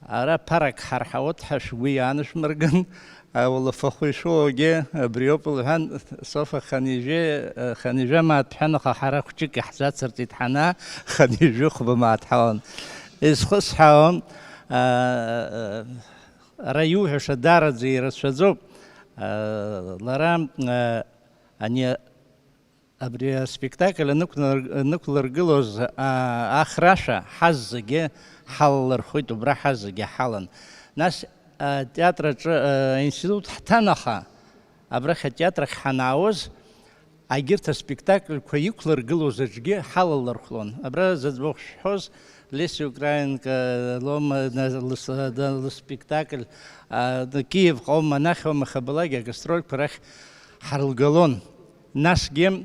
ара ԥарак ҳарҳауеит ҳәа шәгәы иаанашәмырган, Ауалафахәы ишәоугьы абриоуп, лҳәан, Софа хынҩажәи, хынҩажәи мааҭ ҳәан, аха ҳара хәҷык иаҳзацырҵеит ҳанаа, хынҩажәи хәба мааҭ ҳалан. Изхысҳәаауа, аа, ара иуҳәаша даараӡа ирацәаӡоуп. Аа, лара, аа, ани Абри аспектакль анықәнар-, анықәлыргылоз, аа, ахрашәа ҳазегьы ҳалалырхәит, убра ҳазегьы ҳалан. Нас, атеатр аҿы, аинститут ҳҭан, аха абрахь атеатр ахь ҳанаауаз, агьырҭ аспектакльқәа иқәлыргылоз аҿгьы ҳалалырхәлон. Абра зыӡбахә шәҳәоз, Леся Украинка, Лома, на-, лыс-, на-, лыспектакль, а, на Киев ҟоума, анахь аума хабалак агастрольқәа рахь ҳарылгалон. Насгьы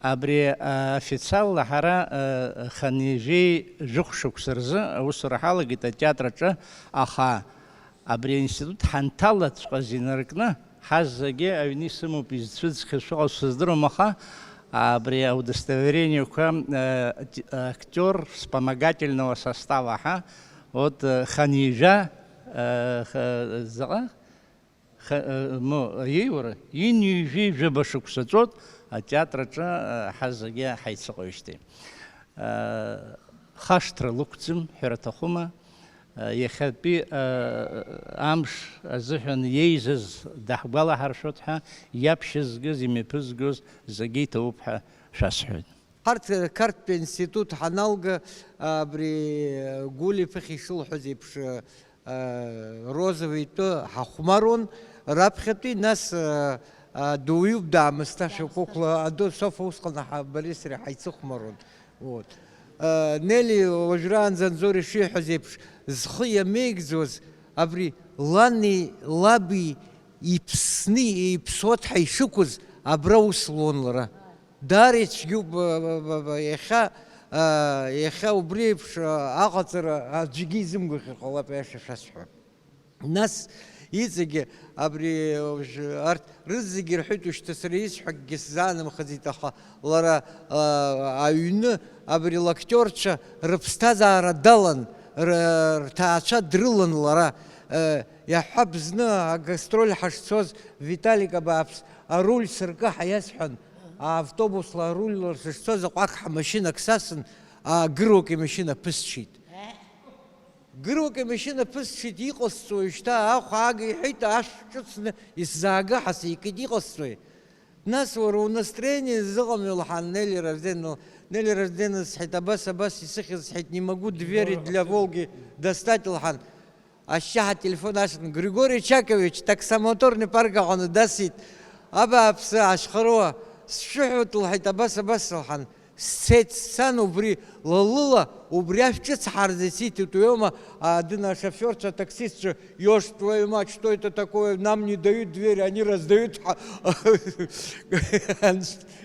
абри, а, официалла ҳара, а, хынҩажәи жәохә шықәса рзы аусура ҳалагеит атеатр аҿы, аха абри аинститут ҳанҭалаҵәҟьаз инаркны, ҳазегьы аҩны исымоуп, изцәыӡхьоу шыҟоу сыздыруам, аха абри аудостоверениеқәа, э, ати-, актиор вспомогательного состава ҳәа, вот, э, хынҩажәа, э, х-, заҟа? Х-, э, мо, иеиуара, ҩынҩажәи жәаба шықәса ҵуеит, атеатр аҿы, э, ҳазегьы ҳаицыҟоижьҭеи. Э, хашҭра лықәӡам, ҳәара аҭахума? Иахьатәи, а, амш азыҳәан иеизаз даҳгәалаҳаршәоит ҳәа, иаԥшьызгаз, имҩаԥызгоз зегьы иҭабуп ҳәа шәасҳәоит. Ҳарҭ Қарҭтәи аинститут ҳаналга, абри Гәлиа иԥыхьа ишылҳәаз еиԥш, а, Розовый итәы ҳахәмаруан, раԥхьатәи, нас, а, а, дуаҩуп даамысҭашәа кәыкәла, аду Софа усҟан ҳа-, бареи сареи ҳаицыхәмаруан. Вот. Э, Нели уажәраанӡа Анзор ишиҳәаз еиԥш, зхы иамеигӡоз абри лани лаби иԥсны, иԥсуа ишықәыз абра ус луан лара. Даара ицәгьоуп, ба, ба, ба, ба, иахьа, э, иахьа убри еиԥш, э, аҟаҵара аӡәгьы изымгәаӷьыр ҟалап, аиаша шәасҳәап. Нас иҵегьы абри, уажә, арҭ рызегьы рҳәеит, ушьҭа сара исҳәакгьы сзаанамхаӡеит, аха лара, а, аҩны абри лактиорцәа рыԥсҭазаара далан, р-, рҭаацәа дрылан лара. Э, иаҳҳәап, зны агастроль ҳашцоз, Виталик абааԥс, аруль сыркы ҳәа иасҳәан, автобусла арульла сышцоз аҟәак ҳмашьынак сасын, агыруак имашьына ԥысҽит. Гыруак имашьына ԥысҽит, иҟасҵои шьҭа, ахә аага иҳәеит, ашә ҿыцны исзаага ҳәа сикит, иҟасҵои? Нас уара унастроение зыҟамло лҳәан, Нели Разден, Нели Разден сҳәеит, абас, абас исыхьыз сҳәеит, не могу двери для Волги достать лҳәан. Ашьшьаҳа ателефон асҳәан, Григорий Чакович таксомоторный парк аҟны дасит, абааԥсы, ашьхаруа, сшәыҳәоит лҳәеит, абас, абас лҳәан. Сцеит, сцан убри лалыла, убри ашә ҿыц ҳарзысиҭеит, уиоума, а, дына ашоферцәа, атаксистцәа, «Ёж твою мать, что это такое? Нам не дают двери, они раздают», ҳәа.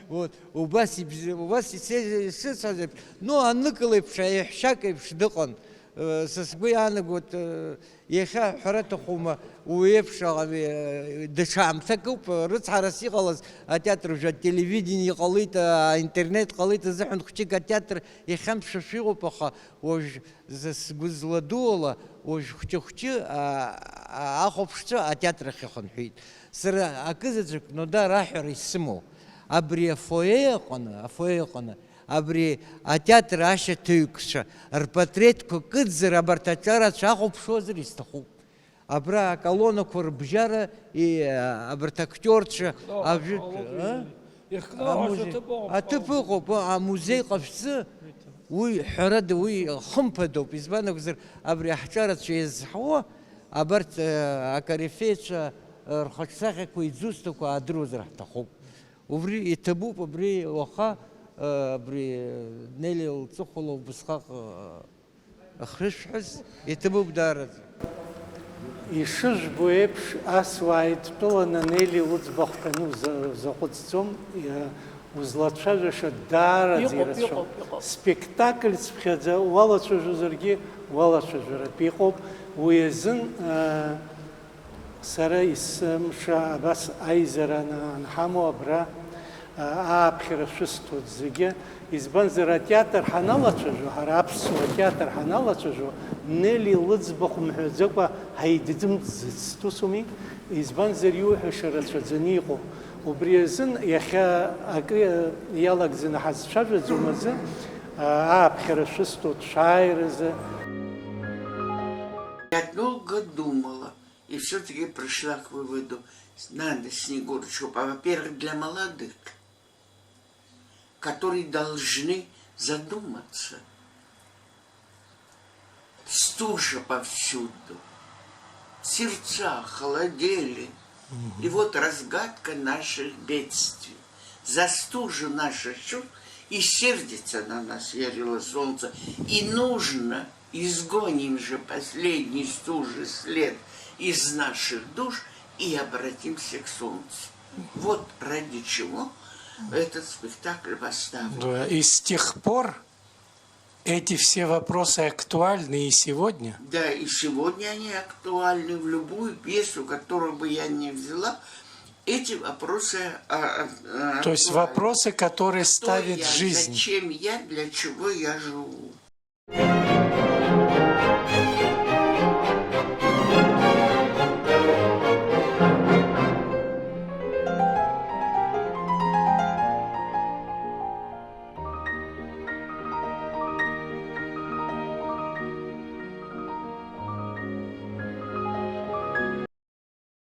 Вот, убас ибз-, убас исеи-, исыцәаз еиԥш, ну, анык леиԥш, еиҳәшьак еиԥш дыҟан. Э, са сгәы иаанагоит, э, Иахьа ҳәара аҭахума, уи еиԥш, э, даҽа аамҭак ауп, рыцҳарас иҟалаз атеатр, уажәы ателевидение ҟалеит, аинтернет ҟалеит азыҳәан хәҷык атеатр иахьамԥшәашәа иҟоуп, аха уажә за сгәы зладу ала, уажә хәҷы-хәҷы, а, а, ахәаԥшцәа атеатр ахь ихынҳәит. Сара акызаҵәык Нодар аҳәара исымоу, абри афоие аҟны, афоие аҟны, Абри атеатр ашьаҭаҩцәа рпатреҭқәа кыдзар, абарҭ аҿарацәа ахәаԥшуазар исҭахуп. Абра аколоннақәа рыбжьара, и, абарҭ актиорцәа, Ихкноу ажәытә, ҳәа а? Ихкноу ҳәа Амузеи. Аҭыԥ ыҟоуп. Аҭыԥ ыҟоуп, а, амузеи ҟашәҵы, уи, ҳәарада, уи хымԥадоуп. Избан акәзар, абри аҳҿарацәа иазҳауа, абарҭ, а, акорифеицәа, а, рхаҿсахьақәа, иӡусҭақәа аадыруазар ҳҭахуп. Убри иҭабуп, абри уаха, э, абри, э, Нели лҵыхәала убысҟак, э, ахьышәҳәаз, иҭабуп даараӡа. Ишыжәбо еиԥш, ас уааидтәаланы Нели лыӡбахә ҳәаны уза-, узаҟәыҵӡом, иа-, узлацәажәаша даараӡа Иҟоуп, ирацәоуп. Иҟоуп, иҟоуп. Спектакль цыԥхьаӡа уалацәажәозаргьы, уалацәажәаратә иҟоуп. Уи азын, э, Сара есымша абас аизара ана-, анҳамоу абра, а, ааԥхьара шәысҭоит зегьы, избанзар, атеатр ҳаналацәажәо, ҳара аԥсуа театр ҳаналацәажәо, Нели лыӡбахә мҳәаӡакәа ҳаидыдымҵӡацт, усуми? Избанзар, иуҳәаша рацәаӡаны иҟоуп. Убри азын иахьа акы иалагӡаны ҳазцәажәаӡом азы, а, ааԥхьара шәысҭоит шәааиразы. Я долго думала, И всё-таки пришла к выводу, надо Снегурочку, а, во-первых, для молодых, которые должны задуматься. Стужа повсюду, сердца холодели. И вот разгадка наших бедствий. За стужу наших чувств И сердится на нас ярило солнце, и нужно, изгоним же последний стужий след из наших душ и обратимся к солнцу. Вот ради чего этот спектакль поставлен. Да, и с тех пор эти все вопросы актуальны и сегодня. Да, и сегодня они актуальны. В любую пьесу, которую бы я ни взяла, эти вопросы а, а, а, То есть актуальны. Вопросы, которые Кто ставит я, жизнь. Зачем я, для чего я живу?